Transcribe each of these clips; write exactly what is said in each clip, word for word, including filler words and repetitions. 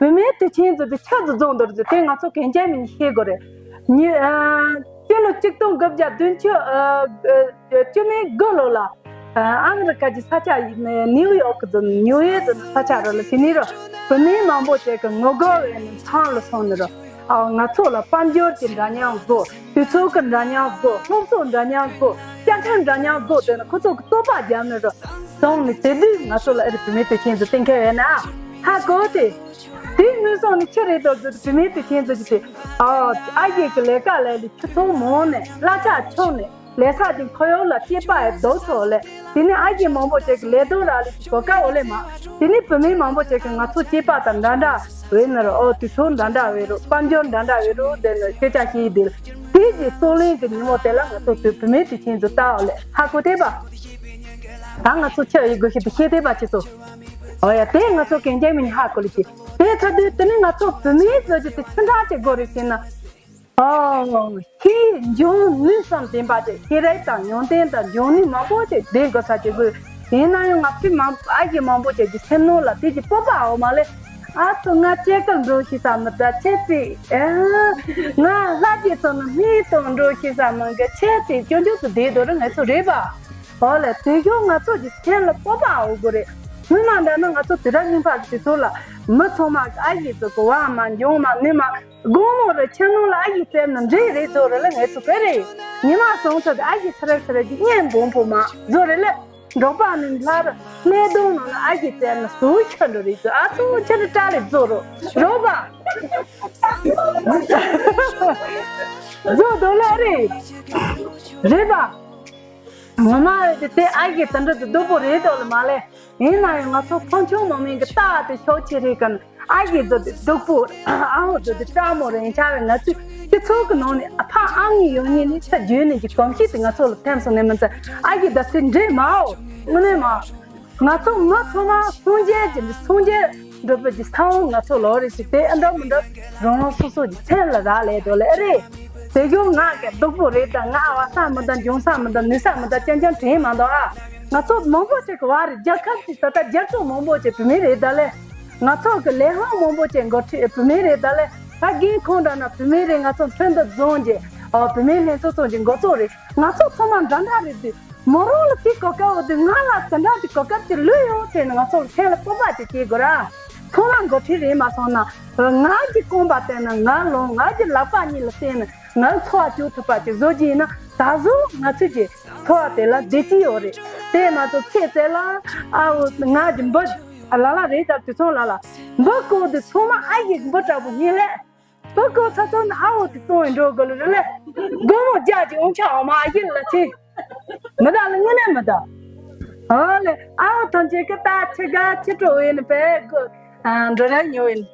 བུད་མེད་དུས་ཆེན་ཚོ་དེ་ཆ་ཙམ་རྫོགས་འདུག་ཟེར། དེ་ང་ཚོ་གན་རྒྱ་མིན་ཤེས་དགོས་རེད། ཉི་ཨ་སྤྱི་ལོ་གཅིག་སྟོང་དགུ་བརྒྱ་བདུན་ཅུ་ཨ་བཅུ་མེད་དགུ་ལོ་ལ་ཨ་ཨ་མི་རི་ཀ་གི་ས་ཆ་ནིའུ་ཡོག་ཙམ་ནིའུ་ཡོག་ཙམ་ས་ཆ་རུ་ལ་དེ་ནས་རུ་བུད་མེད་མང་པོ་ཅིག་གི་ངོ་རྒོལ་བས་ནས་ཚང་ལ་སོང་ནས་རུ། ཨ་ང་ཚོ་ལ་དཔལ་འབྱོར་གྱི་འདྲ་མཉམ་དགོས། དུས་ཚོད་ཀྱི་འདྲ་མཉམ་དགོས། སློབ་གསོ་འདྲ་མཉམ་དགོས། བཅའ་ཁྲིམས་འདྲ་མཉམ་དགོས། དེ་ནི་ཁོ་ཚོ་གི་བསྟོད་པ་བརྒྱབ་ནས་རུ་སོང་ནས། དེ་དུས་ང་ཚོ་ལ་ཨེ་རེད། བུད་མེད་དུས་ཆེན་ཚོ་གཏན་འཁེལ་བས་ན་ཧ་གོ་དེ། དེ་ངོས་སོང་ནས་ཆི་རེད་དོ་ཟེར། བུད་མེད་དུས་ཆེན་ཚོ་གི་དེ་ཨ་ཨ་ཡེ་གི་ལས་ཀ་ལས་ལས་ཁྱུ་ཚོགས་མང་ནས་གླ་ཆ་ཆོག་ནས། ལས་ས་དེ་ཁོ་ཡོང་ལ་སྐྱེས་པ་ཡི་རྡོ་ཚོ་ལས། དེ་ནས་ཨ་ཡེ་མང་པོ་ཅིག་གི་ལས་དོན་རག་ལས་ཀྱི་གོ་སྐབས་འོ་ལས་མ། དེ་ནས་བུད་མེད་མང་པོ་ཅིག་གི་ང་ཚོ་སྐྱེས་པ་དང་འདྲ་འདྲ་བས་ནི་རུ། ཨོ་དུས་ཚོད་འདྲ་འདྲ་བས་རུ། དཔལ་འབྱོར་འདྲ་འདྲ་བས་རུ། དེ་ནི་སྐད་ཆ་བཤད་དེ་ལ་དེ་གི་རྩོད་གླེང་གི་ཉིན་མོ་དེ་ལ་ང་ཚོ་དུས་བུད་མེད་དུས་ཆེན་ཚོ་ལྟ་འོ་ལས་ཧ་གོ་དེ་པ། ད་ང་ཚོ་ཆི་ཡི་དགོས་ཤེས་དེ་ཤེས་དེ་པ་ཁྱེད་ཚོ། ཨོ་ཡ་དེ་ང་ཚོ་གན་རྒྱ་མིན་ཧ་གོ་ལས་ཀྱི། དེ་ཚ་དུས་དེ་ནས་ང་ཚོ་བུད་མེད་ཚོ་གི་དེ་ཆི་འདྲ་ཅིག་དགོས་རེད་ཟེར་ན། ཨོ། ཁྱེད་འབྱུང་ནུས་སམ་བདེན་པ་ཅིག་ཁྱེད་རེད་དང་ཡོན་ཏན་དང་འབྱུང་ནུས་མང་པོ་ཅིག་ལྡན་དགོས་ས་ཅིག་དགོས། ཡིན་ན་ཡང་ང་ཚོའི་མང་ཨ་ཡེ་མང་པོ་ཅིག་གི་སེམས་ནང་ལ་དེ་གི་སྤོབས་པ་འོ་མ་ལས། ཨ་ཚོ་ང་སྐྱེས་སྐར་འགྲོ་ཤེས་ས་མི་འདྲ་ཁྱེད་ཚིག་ཨ་ང་ལྷ་རྗེ་ཚོ་ནི་སྨད་དང་འགྲོ་ཤེས་ས་མི་འདྲ་ཁྱེད་ཚིག་སྐྱོན་བརྗོད་དུ་བསྡད་དོ་རེད། ང་ཚོ་རེད་པ། འོ་ལས་དེ་གཞུང་ང་ཚོ་གི་སེམས་ལ་སྤོབས་པ་འོ་དགོས་རེད། སྔོན་མ་འདྲ་ན་ང་ཚོ་དུས་རབས་རྙིང་པ་གི་དུས་ཚོད་ལ་མི་ཚང་མ་ཨ་ཡེ་ཚོ་གི་བ་མ་འབྱུང་མ་ནུས་མ། དགོང་མོ་རེ་ཁྱིམ་ནང་ལ་ཨ་ཡེ་བཙལ་ན་འདྲེ་རེད་ཚོ་རེ་ལ་ངལ་གསོ་ག་རེ། ཉི་མ་སོང་ཚར་དུས་ཨ་ཡེ་སི་ར་སི་ར་གི་གཉེན་སྦོམ་པོ་མ་ཚོ་རེ་ལ། འབྲོག་པ་ནི་ལྷ་རུ་སྣེ་གདོང་ནང་ལ་ཨ་ཡེ་བཙལ་ན་སུ་ཁྱོད་འགྲོ་རེད་ཚོ། ཨ་ཚོ་ཁྱོད་རེ་སྐྲ་རེ་ཚོ་རོ་རོ་པ། ཚོ་དོ་ལ་རེ་རེད་པ། ངོ་མ་དེ་ཨ་ཡེ་དེ་འདྲ་དུ་སྡུག་པོ་རེད་དོ་ལ་མ་ལས། ཡིན་ན་ཡང་ང་ཚོ་ཕོ་ཆུང་མང་མིན་གྱི་རྟགས་དེ་ཤོག་ཆེ་རེད་ཀ་ན། ཨ་ཡེ་ཚོ་དེ་སྡུག་པོ། ཨ་བོ་ཚོ་དེ་སྐྲག་མོ་རེད་ཆ་བས། ང་ཚོས་སྤྱི་ཚོགས་ཀྱི་ནང་ནས་ཨ་ཕ་ཨ་མྱེས་ཡོད་ཉིད་ནས་ཆ་བརྗོད་ནས་ཀྱི་གོམས་གཤིས་དེ་ང་ཚོ་ལ་ཐེམ་སོང་ནས་མི་ཚེ་ཨ་ཡེ་ད་སེ་འདྲེ་མའོ་དངོས་གནས་མ། ང་ཚོ་མི་ཚང་མ་སངས་རྒྱས་ཀྱི་སངས་རྒྱས་འགྲུབ་པའི་གི་ས་བོན་ང་ཚོ་ལོ་རེ་ཞིག་དེ་ཨ་འདྲ་མི་འདྲ་རང་རང་སོ་སོ་གི་སེམས་ལ་རག་ལས་དོ་ལས་རེད། དེ་གཞུང་ང་གི་སྡུག་པོ་རེད་ད། ང་བ་ས་མི་འདྲ་འབྱུང་ས་མི་འདྲ་ནུས་ས་མི་འདྲ་ཅན་ཅན་དྲན་མ་འདུག་ཨ། ང་ཚོ་མང་པོ་ཅིག་གི་བ་རེད། རྒྱལ་ཁབ་ཅིག་ད་ལྟ་རྒྱལ་ཚོགས་མང་པོ་ཅིག་བུད་མེད་རེད་ད་ལས། ང་ཚོ་གི་ལས་ཁང་མང་པོ་ཅིག་འགོ་ཁྲིད་བུད་མེད་རེད་ད་ལས། ད་རྒན་ཁོང་འདྲ་ན་བུད་མེད་རེད། ང་ཚོ་ཁྲོན་ཏུ་རྫོང་གི་ཨོ་བུད་མེད་ལྷན་ཚོགས་ཚོགས་ཀྱི་འགོ་གཙོ་རེད། ང་ཚོ་ཚང་མ་འདྲ་འདྲ་རེད་དུས། མོ་རང་ལ་དེ་གོ་སྐབས་འོ་དུས་ང་ལ་དེ་འདྲ་གི་གོ་སྐབས་དེ་ལུས་ཡོང་ཟེར་ནས་ང་ཚོ་ལ་སེམས་ལ་སྤོབས་པ་དེ་སྐྱེ་དགོས་ར། ཚང་མ་འགོ་ཁྲིད་རེད་མ་སོང་ན། ང་གི་རྐང་པ་བསྟན་ན་ང་ལོང་། ང་གི་ལག་པ་གཉིས་ལ་བརྟེན་ནས་ང་འཚོ་བ་སྐྱོང་ཐུབ་པ་ཅིག་བཟོ་གི་ཡིན་ན། ད་གཟོད་ང་ཚོས་ཀྱི་འཚོ་བ་དེ་ལ་བདེ་སྐྱིད་ཡོད་རེད། དེ་མ་གཏོགས་ཚེ་ཚད་ལ་ཨ་འོ་ང་གི་འབུ་ལ་ལ་རེད་ད་དུས་ཚོད་ལ་ལ་འབུ་བརྐོས་དུས་ཚང་མ་ཨ་ཡེ་འབུ་དྲག་པོ་ཉིན་ལས། བུ་ཀོ་ཚ་ཚོ་ནི་ཨ་འོ་དེ་གཏོང་བའི་འགྲོ་དགོས་ལ་རེ་ལས། དགོང་མོ་རྒྱག་གི་འོང་ཆ་འོ་མ་ཨ་ཡེ་ལ་ཆེ། མི་ད་ལ་དངོས་གནས་མི་ད། ཨོ་ལེ་ཨ་འོ་ཐོན་ཆེ་གི་ད་ཆེ་ག་ཆེ་འགྲོ་བའི་ནི་བས་གོ། འགྲོ་ར་ཉོ་ཡིན།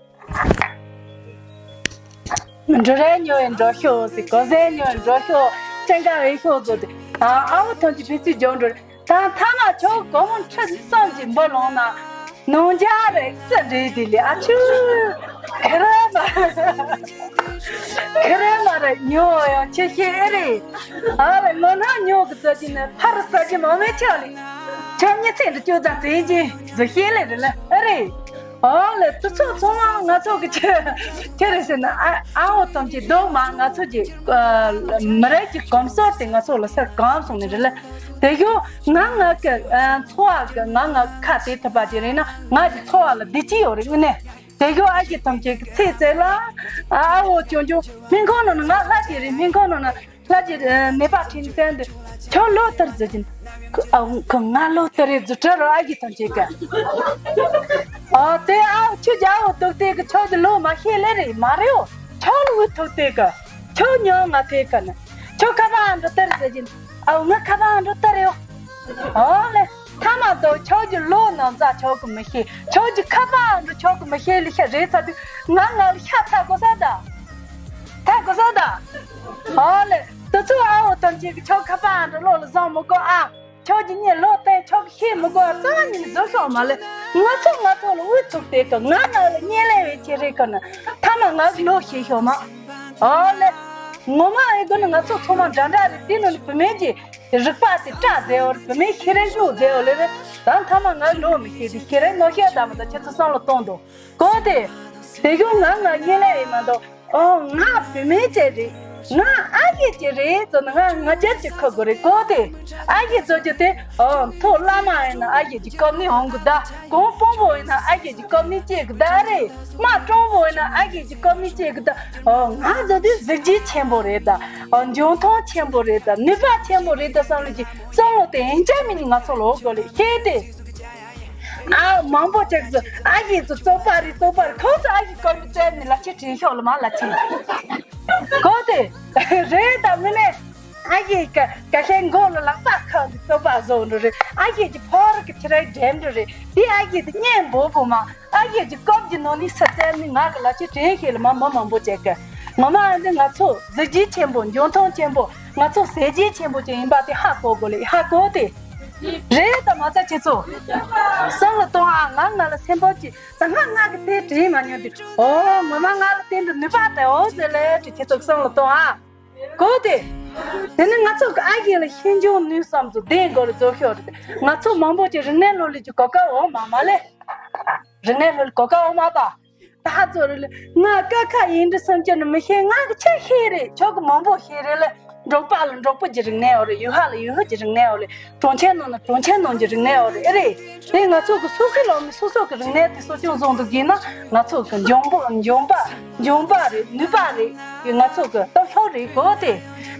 འགྲོ་ར་ཉོ་ཡིན་འགྲོ་ཤོ་ཟི་གོ་ཟེ་ཉོ་ཡིན་འགྲོ་ཤོ། ཅན་ག་བའི་ཤོ་ཟོ་དེ། ཨ་འོ་ཐོན་ཆེ་བི་ཚི་ཇོ་འགྲོ་ར། ད་ཐ་མ་ཁྱོད་སྒོར་མོ་ཁྲི་གསུམ་གྱི་འབུ་ལོང་ན། ནང་རྒྱ་རེ་རྩི་འདྲེ་དེ་ལས་ཨ་ཆུ། ཁེ་རེ་མ། ཁེ་རེ་མ་རེ་ཉོ་ཡང་ཆེ་ཤེས་ཨེ་རེད། ཨ་རེ་ངོ་ན་ཉོ་གི་ཙ་ཅི་ནས་ཕར་ས་ཅི་མ་མེད་ཆ་ལི། ཁྱོད་ཉི་ཚེ་འདི་ཅོ་ཙ་ཙེ་ཅི་བཟོ་ཤེས་ལེ་རེ་ལེ་ཨེ་རེད། ཨོ་ལེ་དུ་ཚོ་ཚོ་མ་ང་ཚོ་གི་ཆེ་ཆེ་རེ་ཟེར་ན་ཨ་ཨ་འོ་དམ་ཅི་རྡོ་མ་ང་ཚོ་གི་མི་རེད་ཀྱི་གོམས་སྲོལ་དེ་ང་ཚོ་ལ་སར་གང་སོང་ནི་རེད་ལེ། དེ་གོ་ང་ང་གི་འཚོ་བ་གི་ང་ང་ཁ་དེ་ཐུབ་པ་ཅི་རེད་ན་ང་གི་འཚོ་བ་ལ་བདེ་སྐྱིད་ཡོད་རེད་ངི་ནས། དེ་གོ་ཨ་ཀྱི་དམ་ཅི་གི་ཚེ་ཚེ་ལ་ཨ་འོ་ཅོ་ཅོ་སྨན་ཁང་ནང་ང་ལྷ་ཅི་རེད་སྨན་ཁང་ནང་ལྷ་ཅི་ནད་པ་ཁྲིན་ཙན་དུ་ཁྱོད་ལོ་ལྟར་ཟེར་གྱིན། ཁོ་ང་ལོ་ལྟར་རེད་ཟུ་ཁྲ་རོ་ཨ་ཀྱི་དམ་ཅི་གི། ཨ་དེ་ཨ་ཁྱོད་རྒྱ་འོ་ཏོག་ཏེ་གི་ཁྱོད་ཀྱི་ལོ་མ་ཤེས་ལེ་རེད་མ་རེད་འོ། ཁྱོད་ལ་འུ་ཐུག་ཏེ་གི། ཁྱོད་ཉོ་ང་ཐེ་གི་ན། ཁྱོད་ཁ་པ་ཨ་འགྲོ་ལྟར་ཟེར་གྱིན། ཨ་ང་ཁ་པ་ཨ་འགྲོ་ལྟར་ཡོ། ཨོ་ལེ། ཐ་མ་དོ་ཁྱོད་ཀྱི་ལོ་ནང་ཙ་ཁྱོད་ཀྱི་མི་ཤེས། ཁྱོད་ཀྱི་ཁ་པ་ཨ་འགྲོ་ཁྱོད་ཀྱི་མི་ཤེས་ལེ་ཤ་རེད་ཚ་དུས་ང་ང་ལ་ཤ་ཚ་གོ་ས་ད། ད་གོ་ས་ད། ཨོ་ལེ། དུ་ཚོ་ཨ་འོ་དམ་ཅི་གི་ཁྱོད་ཁ་པ་ཨ་འགྲོ་ལོ་ལ་བཟང་མི་གོ་ཨ། ཁྱོད་ཀྱི་གཉེན་ལོ་བསྟན་ཁྱོད་ཀྱི་ཤེས་མི་གོ་ཨ་རྩ་བ་ཉིད་ནས་རྫོགས་ཤོག་མ་ལེ། ང་ཚོ་ང་ཚོ་ལ་འུ་ཐུག་སྟེ་གི་ང་ང་ལ་གཉེན་ལེ་བའི་ཁྱེད་རེ་གི་ན་ཐ་མ་ང་གི་ལོ་ཤེས་ཤོག་མ། ཨོ་ལེ། ངོ་མ་ཨེ་གོ་ནི་ང་ཚོ་ཚང་མ་འདྲ་འདྲ་རེད། དེ་ནི་བུད་མེད་ཀྱི་ རིག་པ་དེ་བཀྲ་མཛད་ཡོད་རེད། བུད་མེད་ཤེས་རིག་སློབ་མཛད་ཡོད་ལེ་རེད། ད་མཐའ་མ་ང་ལོ་མི་ཤེས་དེ་ཤེས་རིག་ངོ་ཤེས་ད་མ་ད་ཁྱེད་ཚོ་བསམ་བློ་གཏོང་དོ། གོ་དེ། དེ་གཞུང་ང་ང་གཉིད་ལས་ཡིན་མ་གཏོགས། ཨོ་ང་བུད་མེད་ཅིག་རེད། ང་ཨ་ཡེ་ཅིག་རེད་ཟེར་ན་ང་ང་རྒྱལ་ཅིག་ཁུར་དགོས་རེད། གོ་དེ། ཨ་ཡེ་ཟེར་རྒྱུ་དེ། ཨོ་མཐོ་བླ་མ་ཡིན་ན་ཨ་ཡེ་ཅིག་བཀབ་ནས་འོང་གི་གདའ། གོང་དཔོན་པོ་ཡིན་ན་ཨ་ཡེ་ཅིག་བཀབ་ནས་སྐྱེས་གི་གདའ་རེད། དམག་དྲང་པོ་ཡིན་ན་ཨ་ཡེ་ཅིག་བཀབ་ནས་སྐྱེས་གི་གདའ། ཨོ་ང་ཟེར་དུས་གཟི་བརྗིད་ཆེན་པོ་རེད་ད། ཨོ་འཇོན་ཐང་ཆེན་པོ་རེད་ད། ནུས་པ་ཆེན་པོ་རེད་ད་བསམ་ལ་ཅིག་བསམ་བློ་དེ་ཡིན་ཅག་མིན་ང་ཚོ་ལོག་དགོས་ལེ་ཤེས་དེ། ཨ་མང་པོ་ཅིག་ཚོ་ཨ་ཡེ་ཚོ་བཙོག་པ་རེད་བཙོག་པ་རེད། ཁོང་ཚོ་ཨ་ཡེ་བཀོད་མི་བཙལ་ནས་ལ་ཆེ་དྲན་ཤོག་ལ་མ་ལ་ཆེ། གོ་དེ། རེད་ད་མི་ལས། ཨ་ཡེ་ཀ་ཀ་ཤའི་མགོ་ལ་ལག་པ་ཁ་གི་བཙོག་པ་བཟོ་འགྲོ་རེད། ཨ་ཡེ་གི་ཕོར་གི་ཁྱི་རའི་འགྲེམ་འགྲོ་རེད། དེ་ཨ་ཡེ་དེ་གཉེན་པོ་པོ་མ། ཨ་ཡེ་གི་ཀོབ་ཀྱི་ནང་ནས་ས་བཙལ་ནས་ང་གི་ལ་ཆེ་དྲན་ཤེས་ལ་མ་མ་མང་པོ་བྱས་ཀ། ངོ་མ་ཨ་འདི་ང་ཚོ་གཟི་བརྗིད་ཆེན་པོ་འཇོན་ཐང་ཆེན་པོ་ང་ཚོ་ཟས་བརྗིད་ཆེན་པོ་ཅིག་ཡིན་པ་དེ་ཧ་གོ་དགོས་ལེ་ཧ་གོ་དེ། རེད་ད་མ་ཚད་ཁྱེད་ཚོ། བསམ་བློ་གཏོང་ཨ། ང་ང་ལ་སེམས་པ་ཅིག་ད་ང་ང་གི་དེ་དྲན་མ་མྱོང་དུས། ཨོ་ངོ་མ་ང་ལ་དེ་འདྲ་ནུས་པ་དེ་འོ་ཟེར་ལེ་དྲི་ཁྱེད་ཚོ་བསམ་བློ་གཏོང་ཨ། གོ་དེ། དེ་ནི་ང་ཚོ་གི་ཨ་ཡེ་ལ་ཤེས་འཇོན་ནུས་གསུམ་ཚོ་ལྡན་དགོས་རེད་བཟོ་ཤོག་རེད། ང་ཚོ་མང་པོ་ཅིག་རིག་གནས་སློབ་གླིང་གི་གོ་སྐབས་འོ་མ་མ་ལེ། རིག་གནས་སློབ་གླིང་གོ་སྐབས་འོ་མ་པ། ད་ཚོ་རེ་ལ་ང་ཀ་ཁ་ཡིན་འདྲི་སེམས་ཅན་ནི་མི་ཤེས། ང་གི་ཆེ་ཤེས་རེད། ཁྱོད་གི་མང་པོ་ཤེས་རེད་ལ། འབྲོག་པ་ལ་འབྲོག་པ་གི་རིག་གནས་ཡོད་རེད། ཡུལ་ཤུལ་ལ་ཡུལ་ཤུལ་གྱི་རིག་གནས་ཡོད་རེད། གྲོང་ཁྱེར་ནང་ན་གྲོང་ཁྱེར་ནང་གི་རིག་གནས་ཡོད་རེད། ཨེ་རེད། དེ་ང་ཚོ་གི་སོ་སོའི་ལོ་མི་སོ་སོ་གི་རིག་གནས་དེ་གསོ་སྐྱོང་བཟུང་འདུག་གིན་ན་ང་ཚོ་གི་འཇོན་པོ་འཇོན་པ་འཇོན་པ་རེད། ནུས་པ་རེད། ང་ཚོ་གི་སྟོབས་ཤུགས་རེད་གོ་དེ།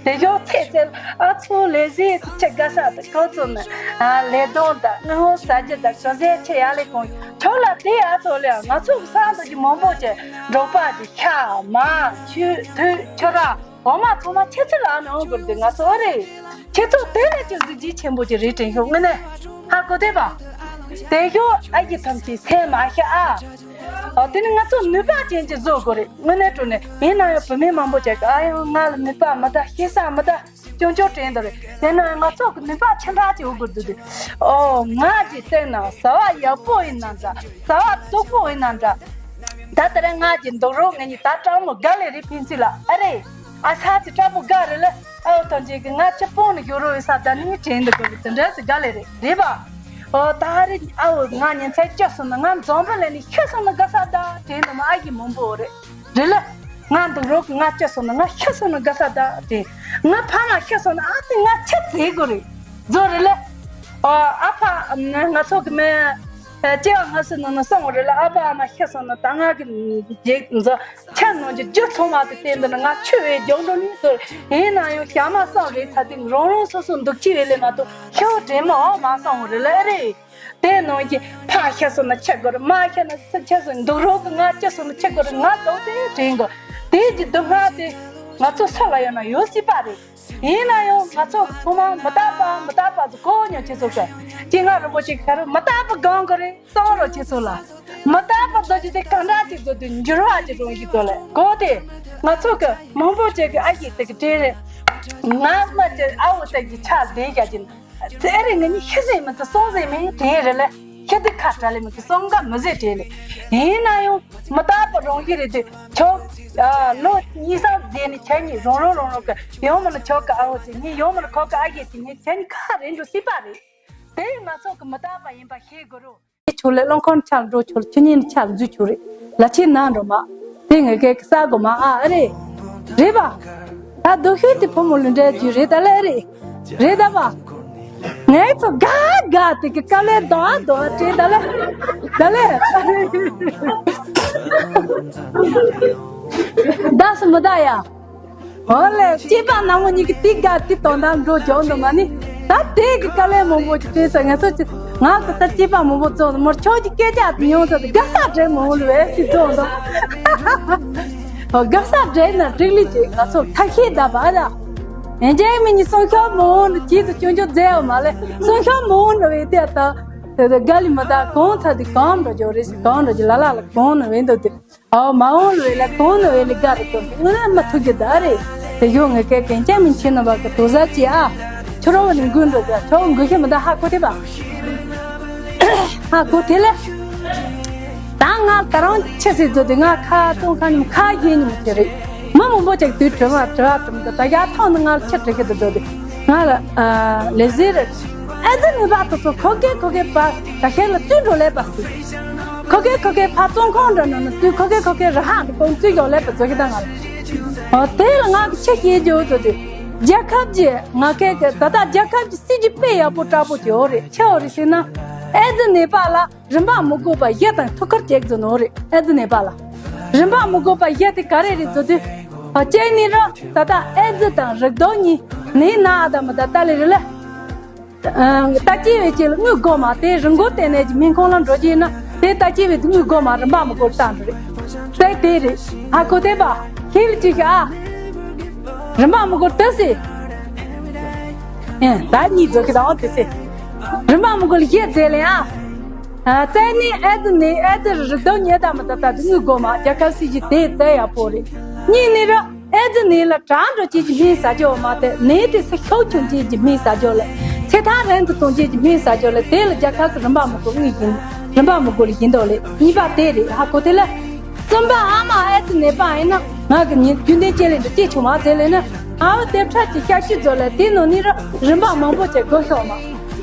དེ་ཞོག་ཚེ་ཚེ་ཨ་ཚོ་ལས་ཟིན་ཆེ་དགའ་ས་དང་ཁོ་ཚོ་ནི་ཨ་ལས་དོན་དང་དངུལ་ཧོ་ཟ་རྒྱུ་དང་གོ་ཟས་ཆེ་ཡག་ལས་གོང་ཁྱོད་ལ་དེ་ཨ་ཚོ་ལས་ང་ཚོ་གི་ས་འདི་གི་མང་པོ་ཅན་འབྲོག་པ་གི་ཤ་མ་ཆུ་དུད་ཁྱོད་ར་འོ་མ་ཚང་མ་ཁྱེད་ཚོ་ལ་ཨ་ནི་འོང་དགོས་དེ་ང་ཚོ་ཨ་རེད། ཁྱེད་ཚོ་དེ་ལས་ཀྱང་གཟི་བརྗིད་ཆེན་པོ་ཅིག་རེད་དྲན་ཤོག་དངོས་གནས་ཧ་གོ་དེ་པ། དེ་ཞོག་ཨ་ཡི་ཐམས་ཅད་སེམས་མ་ཤ་ཨ། ཨ་དེ་ནི་ང་ཚོ་ནུས་པ་ཅན་གྱི་བཟོ་དགོས་རེད། དངོས་གནས་དྲང་གནས་ཡིན་ན་ཡང་བུད་མེད་མང་པོ་ཅིག་གི་ཨ་ཡང་ང་ལ་ནུས་པ་མི་འདུག་ཤེས་ས་མི་འདུག་སྐྱོན་བརྗོད་དྲན་འདུག་རེད། དེ་ནི་ང་ཚོ་གི་ནུས་པ་ཆེ་འདྲ་ཅིག་ཡོད་དགོས་འདུག་དེ། ཨོ་ང་གི་སྟེང་ན་བཟའ་བ་ཡག་པོ་ཡིན་ན་འདྲ། བཟའ་བ་སྡུག་པོ་ཡིན་ན་འདྲ། ད་ལྟ་རེ་ང་གི་འདུག་རོགས་ངེད་གཉིས་ད་སྤྲང་མོ་དགའ་ལེ་རེད་ཕན་ཚུན་ལ་ཨ་རེད། ཨ་ས་ཅི་སྤྲང་མོ་དགའ་རེད་ལ། ཨོ་ཐོན་ཅིག་གི་ང་ཅི་སྤོང་ནས་ཡོད་རོགས་ཡོད་ས་ད་ནི་དྲན་འདུག་གི་དེ་འདྲ་ཟིག་དགའ་ལེ་རེད་རེད་པ། ཨོ་ད་རེད་ཨའོ་ང་ཉིན་མཚན་བཅུ་སོང་ན་ང་འཛོམས་པ་ལས་ནི་ཤི་སོང་ན་དགའ་ས་ད་དྲན་འདུག་མ་ཨ་ཡི་མང་པོ་རེད། རེད་ལ། ང་འདུག་རོགས་ཀྱི་ང་སྐྱེ་སོང་ན་ང་ཤི་སོང་ན་དགའ་ས་ད་དྲན། ང་ཕ་མ་ཤི་སོང་ན་ཨ་ཙི་ང་ཆི་ཟེར་དགོས་རེད། རྫོགས་རེད་ལ། ཨོ་ཨ་ཕ་ང་ཚོ་གི་མེ་སྐྱེ་བ་སྔ་ཕྱི་ནང་ན་སོང་བ་རེད་ལ། ཨ་ཕ་ཨ་མ་ཤི་སོང་ན་ད་ང་གི་རྗེས་འཛོ་ཆ་ནང་གི་རྒྱུ་ཚང་མ་དེ་བསྟན་འདུག་ན་ང་ཆུ་བས་རྒྱང་འགྲོ་ནི་ཟེར། ཡིན་ན་ཡང་ཞག་མ་སོང་རེད་ཚ་དེ་རང་རང་སོ་སོ་འདུག་ཁྱི་བས་ལས་མ་གཏོགས་ཤི་བ་དྲན་མ་འོ་མ་སོང་བ་རེད་ལ་ཨེ་རེད། དེ་ནང་གི་ཕ་ཤི་སོང་ན་ཆི་དགོས་རེད། མ་ཤི་ན་སུ་ཆི་སོང་འདུག་རོགས་ཀྱི་ང་སྐྱེ་སོང་ན་ཆི་དགོས་རེད། ང་ལྟོགས་དེ་དྲན་དགོས། དེ་གི་སྡུག་བསྔལ་དེ་ང་ཚོ་སུ་ལ་ཡོད་ན་ཡོད་སྲིད་པ་རེད། ཡིན་ན་ཡང་ང་ཚོ་ཚང་མ་མི་རྟག་པ་མི་རྟག་པ་ཟེར་གོ་མྱོང་ཁྱེད་ཚོ་གི་སྤྱན་སྔ་རིན་པོ་ཆེ་གི་ཁ་རུ་མི་རྟག་པ་སྒོམ་དགོས་རེད། གསུང་རོགས་ཁྱེད་ཚོ་ལ། མི་རྟག་པ་བཟོ་རྒྱུ་དེ་གང་འདྲ་ཅིག་བཟོ་དུས་འགྱུར་བ་ཅིག་རང་བཞིན་བཟོ་ལེ་གོ་དེ། ང་ཚོ་གི་མང་པོ་ཅིག་གི་ཨ་ཡེ་དེ་གི་དྲན་རེད། ང་མ་ཅིག་ཨ་འོ་དེ་གི་ཆ་ལྡན་རྒྱ་ཅིག་ཚེ་རིང་ངེད་གཉིས་ཤི་ཟིན་མི་ཚེ་སོང་ཟིན་མིན་དྲན་རེད་ལ། ཤི་དུས་ཁ་བྲལ་ལེ་མི་ཚེ་སོང་ག་མི་ཟེར་དྲན་ལེ། ཡིན་ན་ཡང་མི་རྟག་པ་རང་བཞིན་རེད་དུས་ཁྱོད་ཨ་ལོ་གཉིས་སམ་རྗེས་ནས་ཁྱེད་གཉིས་རང་རང་རང་རང་གི་ཡང་མིན་ན་ཁྱོད་ཀྱི་ཨ་འོ་དེ་གཉིས་ཡང་མིན་ན་ཁོ་གི་ཨ་ཡེ་དེ་གཉིས་ཁྱེད་གཉིས་ཁ་རེ་འགྲོ་སྲིད་པ་རེད། དེ་ང་ཚོ་གི་མི་རྟག་པ་ཡིན་པ་ཤེས་དགོས་རོགས། ཁྱོད་ལས་རླངས་འཁོར་ཆག་འགྲོ་ཆོག་ཁྱོད་གཉིས་ཆག་འཛུལ་ཆོག་རེད། ལ་ཕྱི་ནང་འགྲོ་མ། དེ་ངེད་ཀའི་ས་གོ་མ་ཨ་རེད། རེད་པ། ད་སྡུག་ཤོས་དེ་ཕོ་མོ་ལུས་འབྲེལ་རྒྱུ་རེད་ད་ལེ་རེད། རེད་ད་པ། ངའི་ཚོ་དགའ་དགའ་དེ་གི་དཀའ་ལས་རྡོ་ཨ་རྡོ་ཨ་བྲེལ་ད་ལེ། ད་ལེ། ད་སུ་མི་ད་ཡ། འོ་ལེ་སྐྱེས་པ་ནག་མོ་གཉིས་ཀྱི་ཏི་དགའ་ཏི་དོན་དག་འགྲོ་འཇོག་འདུག་མ་ནི། ད་དེ་གི་དཀའ་ལས་མང་པོ་ཅིག་སྤྲད་ས་ང་ཚོ་ཅི་ང་གི་ད་སྐྱེས་པ་མང་པོ་བཙོང་མོར་ཆོག་གི་སྐད་ཆ་དེ་ཡོང་ས་དེ་དགའ་ས་འདྲེ་མང་ལུ་བས་ཅི་བཙོང་འདུག་འོ་དགའ་ས་འདྲེ་ན་ཏྲིག་ལི་ཅིག་ང་ཚོ་ཐ་ཤེས་ད་བ་ད། ཡན་ཅན་མི་གཉིས་སོང་ཤོག་མང་ལུ་ཅི་དུ་ཅུང་ཅུང་མཛད་བ་མ་ལེ་སོང་ཤོག་མང་ལུ་བས་དེ་ད། དེ་ད་དགའ་ལི་མ་ད་གང་ཚ་དེ་གང་འགྲོ་འཇོག་རེ་ཞིག་གང་འགྲོ་འཇོག་ལ་ལ་ལ་གང་ནུ་བས་འདུག་དེ། ཨོ་མ་འོང་ལོས་ལ་གོང་ནུ་བས་ལི་དགའ་རེ་དོ་ངོ་ན་མ་ཐུག་གི་ད་རེ། དེ་ཡོང་ངེ་ཀའི་གན་ཅང་མིན་ཆེ་ན་བ་གི་དོ་ཟ་ཅི་ཨ། ཁྱོད་རང་བ་ནི་འགུལ་འགྲོ་ག་ཁྱོད་འགུལ་ཤེས་མི་ད་ཧ་གོ་དེ་བ། ཧ་གོ་དེ་ལ། ད་ང་ད་རང་ཆེ་སྲིད་དོ་དེ་ང་ཁ་ཏོང་ཁ་ཉིམ་ཁ་ཡེ་ཉིམ་དེ་རེད། མི་མང་པོ་ཅིག་དུས་དྲི་བ་དྲི་བ་དྲི་མི་ད་ད་ཡ་ཐང་ནི་ང་ལ་ཆེ་དྲི་གི་དུ་དོ་དེ། ང་ལ་ཨ་ལས་ཟེར་རེད། ཨེ་ཙི་ནད་པ་དེ་ཚོ་ཁོ་གེ་ཁོ་གེ་པ་ད་ཁེ་ལ་བཙུན་འགྲོ་ལས་པ་སི། ཁོ་གེ་ཁོ་གེ་ཕ་བཙོན་ཁང་འགྲོ་ན་ན་དུས་ཁོ་གེ་ཁོ་གེ་ར་ཧང་དུ་ཀོང་བཙུན་ཡོང་ལས་པ་ཚོ་གི་ད་ང་ལ། ཨོ་དེ་ལ་ང་གི་ཆེ་ཤེས་རྒྱུ་ཚོ་དེ་རྒྱལ་ཁབ་ཀྱི་ང་ཁེ་གི་ད་ད་རྒྱལ་ཁབ་ཀྱི་སྲིད་ཇུས་དཔེ་ཡག་པོ་དྲག་པོ་དེ་ཡོད་རེད། ཆེ་བ་རེད་ཟེར་ན་ཨེ་ཙི་ནད་པ་ལ། རིན་པ་མི་དགོས་པ་གཞི་དང་ཐུགས་ཁུར་བྱེད་དགོས་ནོ་རེད། ཨེ་ཙི་ནད་པ་ལ། རིན་པ་མི་དགོས་པ་གཞི་དེ་ག་རེ་རེད་ཟེར་དུས། ཨ་ཅེ་ནི་ར་ད་ལྟ་ཨེ་ཙི་དང་རུས་རྡོག་གཉིས་ནད་ན་དང་མི་ད་ལྟ་ལས་རེད་ལ། ཨ་ད་ཅི་བས་ཅི་ལ་དངུལ་དགོས་མ་དེ་རི་མགོ་བསྟན་ནས་ཀྱི་སྨན་ཁང་ལ་འགྲོ་རྒྱུ་ཡིན་ན་དེ་ད་ཅི་བས་དེ་དངུལ་དགོས་མ་རིན་པ་མི་དགོས་ལྟ་འགྲོ་རེད། དེ་དེ་རེད། ཧ་གོ་དེ་པ་ཁྱེད་ལ་ཅི་ཤ་ཨ། རིན་པ་མི་དགོས་དེ་སི། ཨེ་ད་གཉིས་རྫོགས་ཀྱི་དང་དེ་སི། རིན་པ་མི་དགོས་ལ་གཞི་རྫས་ལེན་ཨ། ཨ་བཙན་ནི་ཨེ་ཙི་ནི་ཨེ་ཙི་རི་རྡོ་ཉེ་ད་མི་ད་ད་དུ་དངུལ་དགོས་མ་རྒྱལ་ཁབ་སྲིད་ཇུས་དེ་བཙན་ཡག་པོ་རེད། གཉིས་ནི་ར་ཨེ་ཙི་ནི་ལ་དྲག་འགྲོ་ཅིག་གི་སྨན་ཟ་རྒྱུ་མ་དེ་ནི་དེ་ས་ཤོག་ཆུང་ཅིག་གི་སྨན་ཟ་རྒྱུ་ལ་ཚེ་ཐང་རན་དུ་གཏོང་ཅིག་གི་སྨན་ཟ་རྒྱུ་ལ་དེ་ལ་རྒྱལ་ཁབ་ཀྱི་རིན་པ་མི་དགོས་དངུལ་ཡིན་རིན་པ་མི་དགོས་ལ་ཡིན་འདོག་ལེ་གཉིས་པ་དེ་རེད། ཧ་གོ་དེ་ལ་གསུམ་པ་ཨ་མ་ཨེ་ཙི་ནད་པ་ཡིན་ན་ང་གི་ཉིན་རྒྱུན་ལྡན་ཅེ་ལེན་དུ་སྐྱེ་ཆུང་མ་ཟེར་ལེ་ན་ཨ་བ་དེབ་ཕྲ་གི་ཤ་ཤུ་ཛོ་ལ་དེ་ནང་ནི་ར་རིན་པ་མང་པོ་ཅིག་དགོས་ཤོག་མ།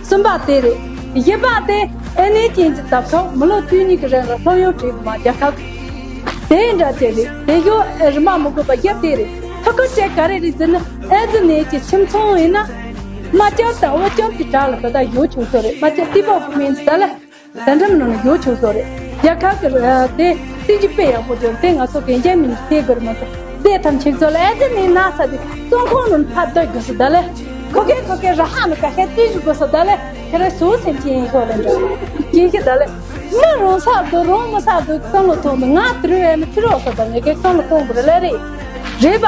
གསུམ་པ་དེ་རེད། བཞི་པ་དེ་ཨེ་ནེ་ཅན་གྱི་ཐབ་ཐོབ་མི་ལོ་བཅུ་གཉིས་ཀྱི་རིང་ལ་སློབ་ཡོན་བྲིས་པ་མ་རྒྱལ་ཁབ་དེ་འདྲ་ཅིག་རེད། དེ་ཡོ་ཨེ་རིན་པ་མི་དགོས་པ་བཞི་དེ་རེད། ཐུགས་ཁུར་བྱེད་ག་རེ་རེད་ཟེར་ན་ཨེ་ཙི་ནད་ཀྱི་ཁྱིམ་ཚང་ཡིན་ན་མ་ཅབ་དང་འོ་ཅབ་ཀྱི་དྲ་ལ་ད་ལྟ་ཡོད་ཆོག་ཤོག་རེད། མ་ཅབ་ཏི་པོ་བུ་མིན་ཟ་ལ། ད་འགྲམ་ནང་ཡོད་ཆོག་སོ་རེད། རྒྱལ་ཁབ་ཀྱི་དེ་སྲིད་ཇུས་དཔེ་ཡག་པོ་བྱུང་དེ་ང་ཚོ་གན་རྒྱ་མི་ནི་ཁྱེད་དགོས་མ་ཚོ་དེ་ཐམས་ཅད་ཚོ་ལ་ཨེ་ཙི་ནི་ན་ཚ་དེ་བཙོན་ཁང་ནང་ཕར་སྡོད་དགོས་སོ་ད་ལེ། ཁོ་གེ་ཁོ་གེ་ར་ཧ་ནི་ཀ་ཤ་རྩིས་ཞུ་དགོས་སོ་ད་ལེ། ཁྱེད་རང་སུ་སེམས་ཅན་ཡིན་ཤོག་ལེ་འགྲོ། ཅི་ཞིག་ད་ལེ། མི་རང་ས་དུ་རང་མི་ས་དུ་བསམ་བློ་ཐོངས་དུ་ང་དུ་རུ་ཨེ་མི་ཁྱི་རོགས་སོ་ད་ངེད་ཀའི་བསམ་བློ་གཏོང་དགོས་རེད་ལེ་རེད། རེད་པ།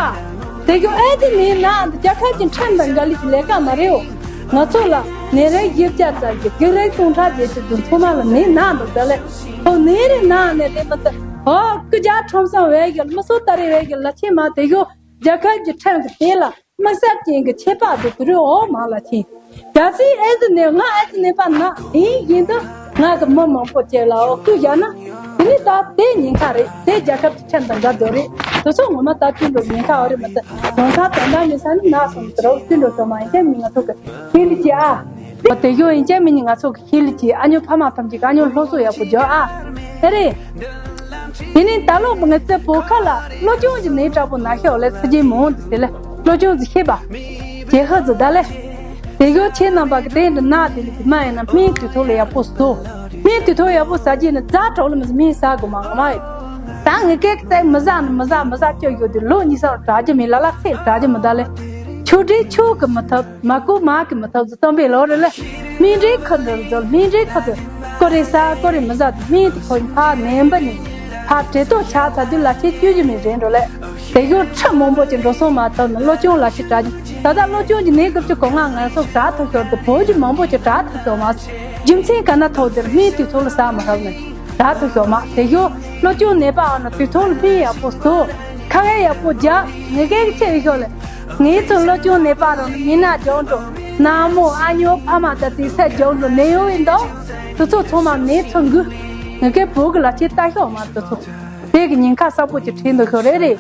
དེ་གི་ཨེ་ཙི་ནི་ན་འདི་རྒྱལ་ཁབ་ཀྱི་ཁྲིམས་དང་འགལ་ལི་གི་ལས་ཀ་མ་རེད་འོ། ང་ཚོ་ལ་ནད་རིགས་བཞི་བརྒྱ་ཙམ་གྱི་བགེགས་རིགས་སྟོང་ཕྲག་བརྒྱད་ཅུ་དུ་ཚང་མ་ལ་ནད་ན་འདུག་ད་ལེ། ཁོ་ནད་རིགས་ན་ནས་རེད་མ་ད། ཨོ་སྐུ་རྒྱལ་ཁྲོམ་སང་བས་ཡོད་མི་སོ་ད་རེ་བས་ཡོད་ལ་ཁྱེད་མ་དེ་གོ་རྒྱལ་ཁབ་ཀྱི་ཁྲིམས་ཀྱི་དེ་ལ་དམིགས་བསལ་ཅན་གྱི་ཁྱད་པར་དུ་དུ་རུ་འོ་མ་ལ་ཁྱེད། གལ་སྲིད་ཨེ་ཙི་ནད་ང་ཨེ་ཙི་ནད་པ་ན་དེ་ཡིན་དུ་ང་གི་མི་མང་པོ་བཅས་ལ་ཨོ་སྐུ་བཞག་ན་དེ་ནི་ད་དེ་ཉེན་ཁ་རེད་དེ་རྒྱལ་ཁབ་ཀྱི་ཁྲིམས་དང་འགལ་འགྲོ་རེད། དེ་ཚོ་ངོ་མ་ད་བསྐྲུན་འགྲོ་ཉེན་ཁ་ཨོ་རེད་མ་ད་གང་ཟག་དོན་དག་མི་ས་ནི་ན་སོང་དུ་རོགས་བསྐྲུན་འགྲོ་ཐོག་མ་ཡིན་ཀྱང་མི་ང་ཐུག་གི་ཁྱེད་ལ་ཅི་ཨ། དེ་ཡོད་ཡིན་ཀྱང་མི་ནི་ང་ཚོ་གི་ཁྱེད་ལ་ཅི་ཨ་ཉོ་ཕ་མ་ཐམས་ཅད་ཨ་ཉོ་སློབ་གསོ་ཡག་པོ་འཇོག་ཨ། ཨེ་རེད། དེ་ནས་ད་ལོ་ང་ཚོའི་བོད་ཁ་ལ་གློ་གཅོང་གི་ནད་དྲག་པོ་ན་ཤོག་ལས་ཚ་རྗེས་མང་དུ་དེ་ལས་གློ་གཅོང་ཟི་ཤེས་པ། རྒྱལ་ཧ་ཟི་ད་ལས། དེ་གོ་ཁྱེད་རྣམ་པ་གི་དེ་འདྲ་ན་དེ་ལས་དེ་མ་ཡིན་ན་སྨན་དུས་ཐོག་ལ་ཡག་པོ་ཟོ། སྨན་དུས་ཐོག་ཡག་པོ་ཟ་རྒྱུ་ནི་རྫ་གྲོགས་ལ་མི་སྨན་ཟ་དགོས་མ་ང་མ་ཡོད། ད་ངས་སྐད་ཀྱི་ཚད་མི་ཟ་ནི་མི་ཟ་མི་ཟ་སྐྱོ་ཡོད་དུས་ལོ་གཉིས་སར་དྲག་རྒྱུ་མེད་ལ་ལ་ཚེ་དྲག་རྒྱུ་མི་ད་ལས། ཆུ་འདྲེ་ཆུ་གི་མི་ཐབས། མ་ཀུ་མ་གི་མི་ཐབས་སུ་སྟོན་པའི་ལོ་རེ་ལ། སྨན་འདྲེ་ཁ་འདིར་འཛུལ་སྨན་འདྲེ་ཁ་འདིར། ཀོ་རེ་ས་ཀོ་རེ་མི་ཟ་དུ་སྨན་དུ་ཁོ་ཕ་ནན་པ་ནི། ཕ་བྲེ་ཏོ་ཆ་ཚ་དུས་ལ་ཆེ་བཅུ་གི་མི་རེད་འགྲོ་ལེ། དེ་གོ་ཁྲི་མང་པོ་ཅིག་འགྲོ་སོང་མ་ཐོབ་ནི་གློ་གཅོང་ལ་ཆེ་དྲག་རྒྱུ། ད་ལྟ་གློ་གཅོང་གི་ནད་སྐབས་ཀྱི་གོ་ང་ང་ཚོ་དྲག་ཐུབ་ཤོར་དུ་བོད་ཀྱི་མང་པོ་ཅིག་དྲག་ཐུབ་ཤོར་མ། རྒྱུ་མཚན་ག་ན་ཐོག་དེར་སྨན་དུས་ཐོག་ལ་ཟ་མ་ཐོབ་ནི། དྲག་ཐུབ་ཤོར་མ། དེ་གོ་གློ་གཅོང་ནད་པ་ཨ་ན་དུས་ཐོག་ལ་སྨན་ཡག་པོ་ཟོ། ཁ་ངལ་ཡག་པོ་རྒྱག་ངེད་ཀའི་ཆེ་བའི་ཤོག་ལེ། ངེད་ཚོ་གློ་གཅོང་ནད་པ་རང་མི་སྣ་སྦྱོང་འགྲོ། ནག་མོ་ཨ་ཉོ་ཕ་མ་ད་ཙི་ས་སྦྱོང་འགྲོ་ནད་ཡོང་བའི་འདུག་དེ་ཚོ་ཚང་མ་ནད་ཚོ་འགུལ། ངེད་ཀའི་བོད་ཀྱི་ལ་ཆེ་ལྟ་ཤོག་མ་དེ་ཚོ། དེ་གི་ཉེན་ཁ་གསར་པོ་ཅིག་ཁྲིད་འདུག་ཤོག་རེད་རེད།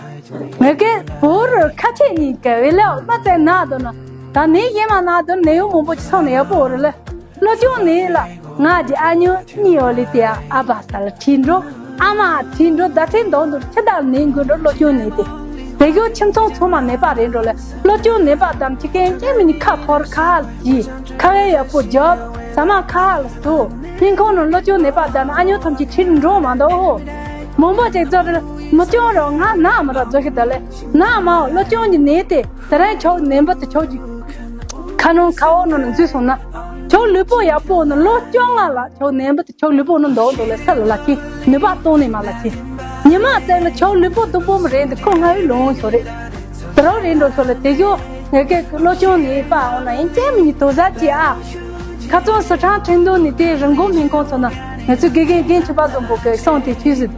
ངེད་ཀའི་བོད་རུ་ཁ་ཆེ་གཉིས་ཀ་བའི་ལེའོ་མ་ཙེ་ན་དོ་ན། ད་ནད་ཡེ་མ་ན་དོ་ནད་ཡོང་མང་པོ་ཅིག་ཚང་ནས་ཡག་པོ་རེད་ལེ། གློ་གཅོང་ནད་ལ་ང་གི་ཨ་ཉོ་གཉིས་ཡོད་ལེ་དེ་ཨ་བ་ས་ལ་ཁྲིད་འགྲོ། ཨ་མ་ཁྲིད་འགྲོ་ད་ཚེ་འདང་དུ་ཁྱི་དང་ནས་འགོས་འགྲོ་གློ་གཅོང་ནད་དེ། དེ་གོ་ཁྱིམ་ཚང་ཚང་མ་ནད་པ་རེད་འགྲོ་ལེ། གློ་གཅོང་ནད་པ་དམ་ཁྱི་ཀན་ཀན་མི་ནི་ཁ་ཕོར་ཁ་ཧ་ལ་གྱིས་ཁ་ངལ་ཡག་པོ་རྒྱབ་ཟ་མ་ཁ་ཧ་ལ་སྟུ། སྨན་ཁང་ནང་གློ་གཅོང་ནད་པ་དང་ཨ་ཉོ་ཐམས་ཅད་ཁྲིད་འགྲོ་མ་འདུག་ཨོ། མང་པོ་ཅིག་ཚོ་རེ་མི་སྐྱོང་རོགས་ང་ན་མ་ར་རྫོགས་ཤི་ད་ལེ། ན་མའོ་གློ་གཅོང་གི་ནད་དེ་དེ་རིང་ཁྱོད་ནད་པ་དེ་ཁྱོད་ཀྱི་ཁ་ནང་ཁ་འོག་ནང་ནས་འཛུལ་སོང་ན། ཁྱོད་ལུས་པོ་ཡག་པོ་ནི་ལོ་བཅོ་ལྔ་ལ་ཁྱོད་ནད་པ་དེ་ཁྱོད་ལུས་པོ་ནང་འདོགས་འདོགས་ལ་ས་ལ་ལ་ཁྱི་ནུས་པ་གཏོང་ནས་མ་ལ་ཁྱི། ཉི་མ་ཙམ་ལ་ཁྱོད་ལུས་པོ་དུམ་བུ་མ་རེད་འདི་ཁོ་ང་བའི་ལོང་ཤོར་རེད། དེ་རང་རེད་འགྲོ་ཤོར་ལ་དེ་གྱོ་ངེད་ཀའི་གློ་གཅོང་ནད་པ་འོང་ན་ཡིན་ཅན་མི་ཉིད་དོ་ཟ་ཅི་ཨ། ཁ་ཚོན་སི་ཁྲང་ཁྲེང་ཏུའུ་ནི་དེ་རི་མགོ་སྨན་ཁང་ཚོ་ན་ང་ཚོའི་དགེ་རྒན་རྒན་ཆུ་པ་བཟང་པོ་གི་གསུང་དེ་ཆུད་ཟོས།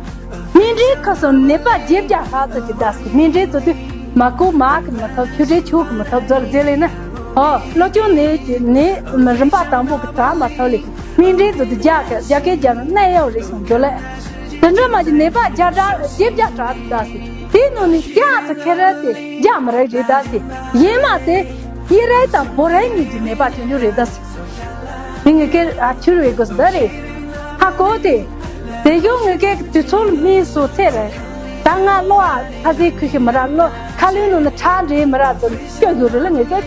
སྨན་རིགས་ཁག་སོགས་ནད་པ་བརྒྱད་བརྒྱ་ལྷག་ཙམ་གྱི་བརྡབས་སོ། སྨན་རིགས་ཚོ་དུས་མ་ཀུ་མ་གི་མི་ཐོབ་ཆུ་འདྲེ་ཆུ་གི་མི་ཐོབ་རྫོར་རྫེ་ལས་ན། ཨོ་གློ་གཅོང་ནད་ཀྱི་ནད་མི་རིམ་པ་དང་པོ་གི་དྲག་མ་ཐོབ་ལས་སྨན་རིགས་ཚོ་དུས་བརྒྱ་གི་བརྒྱ་སྐད་བརྒྱ་ན་གནས་ཡག་རེད་སོང་འགྲོ་ལས། དེ་འདྲ་མ་གི་ནད་པ་བརྒྱ་དྲག་བརྒྱད་བརྒྱ་དྲག་ཏུ་བརྡབས་སོ། དེའི་ནང་ནས་བརྒྱ་ཚོ་ཁེ་ར་དེ་བརྒྱ་མི་རེད་རེད་བརྡབས་སོ། ཡིན་མ་དེ། ཡི་རེད་དང་བོ་རེད་གཉིས་ཀྱི་ནད་པ་ཅོ་ཉོ་རེད་ད། ནི་ངེད་ཀྱི་ཨ་ཆུར་བའི་གོ་ཟ་རེད། ཧ་གོ་དེ། དེ་ཡོང་ངེད་ཀྱི་དུས་ཚོད་མིན་སོ་ཚེ་རེད། ད་ང་ལོ་ཨ་ཁ་ཟས་ཁུ་ཤི་མི་ར་ལོ་ཁ་ལུན་ནུ་ནི་ཁྲ་འདྲེ་མི་ར་དོ་སྐྱོ་ཡོད་རེད་ལ་ངེད་ཀྱི།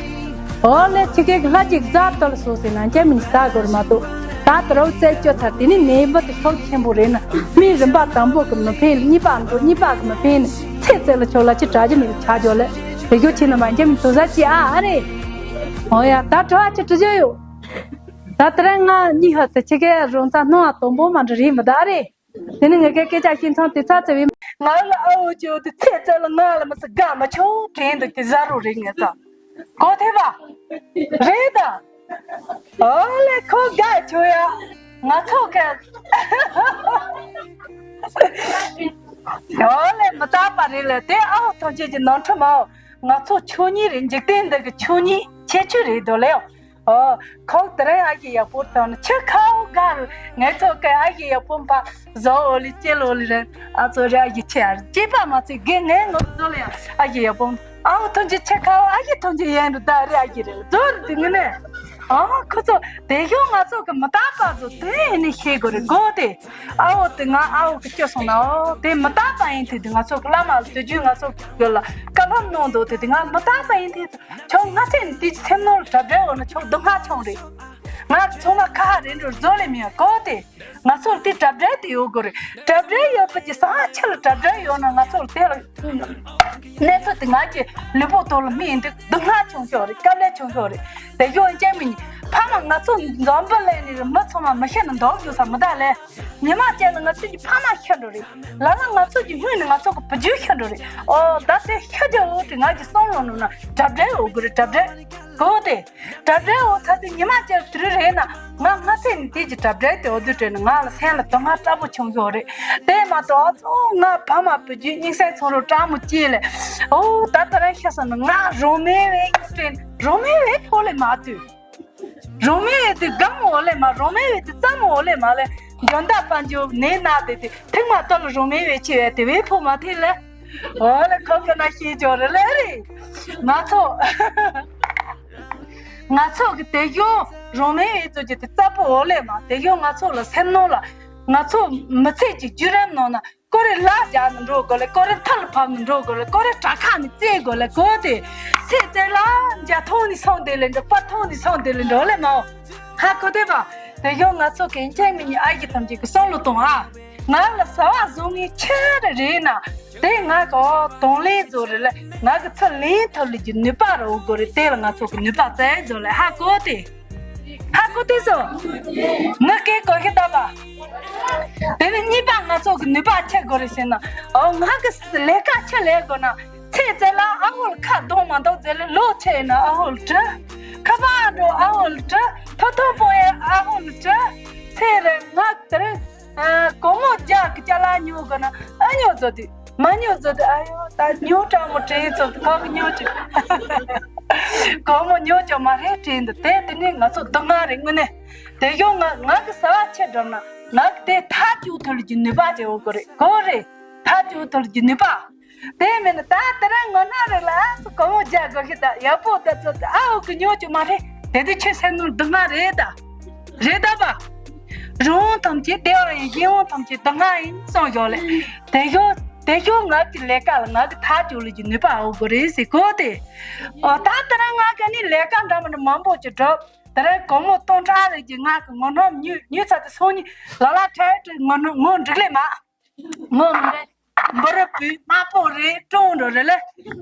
ཨོ་ལེ་ཁྱི་ཀེག་ལྷ་ཅིག་ཛར་ཏོལ་སོ་ཟེར་ན་རྒྱ་མིན་ས་གོར་མ་ཏོ། ད་ཏི་རོ་བཙལ་སྐྱོ་ཚར་དེ་ནི་ནད་འབུ་དེ་ཤོག་ཆེན་པོ་རེད་ན་མི་རིམ་པ་དང་པོ་གི་མི་ཕན་གཉིས་པ་འགྲོ་གཉིས་པ་གི་མི་ཕན་ནི་ཚེ་བཙལ་ལ་ཆོག་ལ་ཅི་དྲ་རྒྱ་མིན་ཆ་ཇོ་ལེ། དེ་གོ་ཆི་ན་མ་རྒྱ་མིན་དོ་ཟ་ཅི་ཨ་ཨ་རེད། ཨོ་ཡ་ད་དྲ་ཅི་དྲི་ཇོ་ཡོ། ད་ཏི་ར་ང་གཉིས་ཧ་ཏི་ཆི་ཀེ་རོང་ཚ་སྣོ་ཨ་དོམ་པོ་མ་འདྲ་རེད་མི་ད་རེད། དེ་ནི་ངེད་ཀྱི་སྐད་ཆ་ཤིང་ཚང་དེ་ཚ་ཚ་བའི། ང་ལ་ཨ་འོ་ཅོ་དེ་ཚེ་ཚེ་ལ་ང་ལ་མི་སི་དགའ་མ་ཆོ་དྲན་འདུག་དེ་ཟ་རུ་རེད་ངེད་ཚ། གོ་ཐེ་བ། རེད་ད། ཨོ་ལེ་ཁོ་དགའ་ཆོ་ཡ། ང་ཚོ་ག་ཨོ་ལེ་མི་རྟག་པ་རེད་ལེ་དེ་ཨ་འོ་ཐོན་སྐྱེད་ཀྱི་ནང་ཁྲོད་མའོ། ང་ཚོ་ཆོས་ཉིད་རེད། འཇིག་རྟེན་འདི་གི་ཆོས་ཉིད་ཁྱད་ཆོས་རེད་དོ་ལེའོ། ཨོ། ཁོག་དེ་རིང་ཨ་ཡེ་ཡག་པོ་དང་ནི་ཁྱི་ཁའོ་གར་ངས་ཚོ་ཀའི་ཨ་ཡེ་ཡག་པོ་འཕག་བཟོ་འོ་ལི་ཅེ་ལོ་ལི་རེད། ཨ་ཚོ་རེ་ཨ་ཡེ་ཆེ་ཨ་རེད་ཅེ་པ་མ་ཚེ་དགེ་ངས་ངོ་བཟོ་ལི་ཡང་ཨ་ཡེ་ཡག་པོ་ཨའོ་ཐོན་ཅེ་ཁྱི་ཁའོ་ཨ་ཡེ་ཐོན་ཅེ་ཡན་རུ་ད་རེ་ཨ་ཡེ་རེད་བཟོ་རུ་དེ་ངི་ནས། ཨ་ཁོ་ཚོ་དེ་ཡོ་ང་ཚོ་གི་མི་རྟག་པ་ཚོ་དེ་ཡིན་ནི་ཤེས་དགོས་རེད་གོ་དེ། ཨའོ་དེ་ང་ཨའོ་གི་སྐྱོ་སོང་ན་ཨོ་དེ་མི་རྟག་པ་ཡིན་དེ་དེ་ང་ཚོ་གི་བླ་མ་ལ་དུས་རྒྱུན་ང་ཚོ་གི་ལ་བཀའ་སློབ་གནང་འདུག་དེ་དེ་ང་མི་རྟག་པ་ཡིན་དེ། ཁྱོད་ང་ཚོས་ནི་དེའི་སེམས་ནང་ལ་གྲ་སྒྲིག་འོང་ན་ཁྱོད་སྡུག་བསྔལ་ཆུང་རེད། ང་ཚང་མ་ཁ་ཧ་རེ་འགྲོ་བཟོ་ལེ་མི་ཡོང་གོ་དེ། ང་ཚོར་དེ་གྲ་སྒྲིག་དེ་ཡོད་དགོས་རེད། གྲ་སྒྲིག་ཡོད་པ་ཅི་སང་ཆ་ལ་གྲ་སྒྲིག་ཡོད་ན་ང་ཚོར་དེ་ལ་གནས་ཚུལ་དེ་ང་གི་ལུས་པོ་ཐོག་ལ་མི་ཡིན་དུས་སྡུག་བསྔལ་ཆུང་ཤོས་རེད། དཀའ་ལས་ཆུང་ཤོས་རེད། དེ་ཡོང་ཅན་མི་ཡིན་ཕ་མ་ང་ཚོ་འཛམ་བུ་གླིང་ནས་མི་ཚང་མ་མི་ཤེས་ན་འདོགས་རྒྱུ་ས་མི་ད་ལས། ཉི་མ་ཅན་ལ་ང་ཚོ་གི་ཕ་མ་ཤི་འགྲོ་རེད། ལ་ལ་ང་ཚོ་གི་སྔོན་ནས་ང་ཚོ་གི་བུ་རྒྱུད་ཤི་འགྲོ་རེད། ཨོ་ད་དེ་ཤི་རྒྱུ་འོ་དེ་ང་གི་བསམ་བློ་ནང་ན་གྲ་སྒྲིག་འོ་དགོས་རེད། གྲ་སྒྲིག་གོ་དེ། གྲ་སྒྲིག་འོ་ཚ་དེ་ཉི་མ་ཅན་དུ་རུ་རེད་ན་ང་ང་ཚེ་ནི་དེ་གི་གྲ་སྒྲིག་དེ་འོ་དུ་དྲན་ན་ང་ལ་སེམས་ལ་དོ་སྣང་དྲག་པོ་བྱུང་ཡོད་རེད། དེ་མ་གཏོགས་ཨ་ཚོ་ང་ཕ་མ་བུ་རྒྱུད་སྙིང་སེམས་ཚོ་རུ་དྲག་མོ་སྐྱེས་ལེ། ཨོ་ད་ད་རང་ཤི་སོང་ན་ང་རོ་མེ་བའི་དྲན་རོ་མེ་བའི་ཕོ་ལེ་མ་དུས། རོ་མེ་བའི་དུས་སྒམ་འོ་ལེ་མ་རོ་མེ་བའི་དུས་ཙམ་འོ་ལེ་མ་ལེ། འཇོན་ཐང་དཔལ་འབྱོར་ནས་ན་དེ་དེ་ཐེངས་མ་གཏོགས་ལ་རོ་མེ་བའི་ཆེ་བའི་དེ་བའི་ཕོ་མ་ཐེ་ལེ། འོ་ལེ་ཁོ་ཁོ་ན་ཤེས་ཅོ་རེ་ལེ་རེ། ང་ཚོ་ང་ཚོ་གི་དེ་གྱོ་རོ་མེ་བའི་ཚོ་གི་དེ་རྩ་པོ་འོ་ལེ་མ་དེ་གྱོ་ང་ཚོ་ལ་སེམས་ནོ་ལ་ང་ཚོ་མི་ཚེ་གི་བརྒྱུད་རིམ་ནང་ན། ཀོ་རེ་ལ་རྒྱག་ནི་འགྲོ་དགོས་ལེ། ཀོ་རེ་ཐལ་ཕབ་ནི་འགྲོ་དགོས་ལེ། ཀོ་རེ་དྲ་ཁ་ནི་རྩེ་དགོས་ལེ། གོ་དེ་ཚེ་ཚེ་ལ་འཇའ་ཐོང་ནི་སོང་དེ་ལེ་འགྲོ་པ་ཐོང་ནི་སོང་དེ་ལེ་འགྲོ་ལེ་མའོ། ཧ་གོ་དེ་བ། དེ་ཡོང་ང་ཚོ་གན་ཆེན་མི་ཉི་ཨ་ཡི་ཐམས་ཅད་ཀྱི་སོང་ལོ་གཏོང་ཨ། ང་ལ་ཟ་བ་བཟོ་ངེས་ཆེ་རེ་རེད་ན། དེ་ང་གོ་གདོང་ལེན་བཟོ་རེ་ལེ། ང་གི་ཚུར་ལེན་ཐུབ་ལེ་གི་ནུས་པ་ར་འོ་དགོས་རེ། དེ་ལ་ང་ཚོ་གི་ནུས་པ་བཙལ་བཟོ་ལེ། ཧ་གོ་དེ། ཧ་གོ་དེ་སོ། ངི་སྐད་གོ་ཤེས་ད་པ། དེ་ནི་གཉིས་པ་ང་ཚོ་གི་ནུས་པ་ཆེ་དགོས་རེད་ཟེར་ན། ཨོ་ང་གི་ལས་ཀ་ཆེ་ལས་དགོས་ན། ཚེ་ཚེ་ལ་ཨ་ཧོལ་ཁ་གདོང་མ་གདོང་ཚེ་ལ་ལོ་ཆེ་ན་ཨ་ཧོལ་བྲི། ཁ་པར་འགྲོ་ཨ་ཧོལ་བྲི། ཐོ་ཐོ་པོ་ཡ་ཨ་ཧོལ་བྲི། ཚེ་རེ་ང་དེར་ཨ་གོ་མོ་རྒྱག་གི་ཅ་ལག་ཉོ་དགོས་ན་ཨ་ཉོ་ཚོ་དུས། མ་ཉོ་ཚོ་དུས་ཨ་ཡོ་ད་ཉོ་དྲང་མོ་དྲན་ཚོ་དུས་ཁོ་གི་ཉོ་ཅིག་གོ་མོ་ཉོ་ཅོ་མ་རེད་དྲན་འདུག་དེ་དེ་ནི་ང་ཚོ་སྡུག་བསྔལ་རེད་དངོས་གནས། དེ་ཡོང་ང་ང་གི་ཟ་བ་ཆེ་འགྲོ་ན་ང་གི་དེ་ཐག་གཅོད་ཐུབ་ལ་གི་ནུས་པ་ཅིག་འོ་གོ་རེད་གོ་རེད། ཐག་གཅོད་ཐུབ་ལ་གི་ནུས་པ། དེ་མིན་ན་ད་དེ་རིང་ངོ་ན་རེ་ལ་ཨ་སུ་གོ་མོ་རྒྱག་དགོས་ཤི་ད་ཡག་པོ་ད་ཚོ་ད་ཨ་འོ་གི་ཉོ་ཅོ་མ་རེད། དེ་དུས་ཁྱོད་སེམས་ནང་སྡུག་བསྔལ་རེད་ད། རེད་ད་པ། རང་དབང་ཐམས་ཅད་བདེ་བ་ཡིན། གཞན་དབང་ཐམས་ཅད་སྡུག་བསྔལ་ཡིན་གསུངས་ཡོད་ལེ། དེ་ཤོག་དེ་ཤོག་ང་གི་ལས་ཀ་ལ་ང་གི་ཐག་གཅོད་ལ་གི་ནུས་པ་འོ་དགོས་རེད་ཟེར་གོ་དེ། ཨོ་ད་ལྟ་རང་ང་ག་ནི་ལས་ཀ་འདྲ་མི་འདྲ་མང་པོ་ཅིག་སྒྲུབ། དེ་རིང་སྒོར་མོ་སྟོང་ཕྲག་རེ་གི་ང་གི་ངོ་ནོམ་ཉུ་ཉུ་ཚ་དེ་སོང་ཉི་ལ་ལ་ཁྲལ་ཁྲལ་ངོ་ནོམ་ངོ་འགྲིག་ལེ་མ། ངོ་མི་འདྲ། འབུ་རུ་བུས་དམར་པོ་རེད་ཀྲུང་རུ་རེད་ལེ།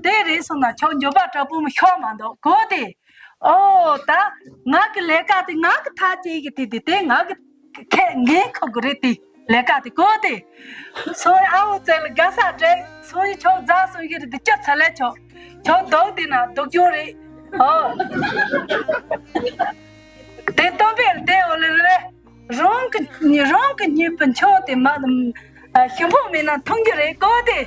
དེ་རེད་སོང་ན་ཆོག་འགྱོད་པ་དྲག་པོ་མི་ཤོག་མ་འདུག་གོ་དེ། ཨོ་ད་ང་གི་ལས་ཀ་དེ་ང་གི་ཐག་བཅད་གི་དེ་དེ་དེ་ང་གི་ཁེ་འགན་ཁུར་གི་རེད་དེ་ལས་ཀ་དེ་གོ་དེ། སོང་ཨ་འོ་ཙེ་ལ་དགའ་ས་དྲན་སོང་ཡི་ཆོག་རྫ་སོང་གི་རེད་དེ་སྐྱོ་ཚ་ལེ་ཆོག་ཆོག་འདུག་དེ་ན་སྡུག་གྱོང་རེད། ཨོ། དེ་སྟོན་པས་དེ་འོ་ལེ་ལེ། རང་གི་རང་གི་ཉེས་པ་མཆོག་དེ་མ་ཨ་ཞིམ་པོ་མེད་ན་འཐུང་རྒྱུ་རེད་གོ་དེ།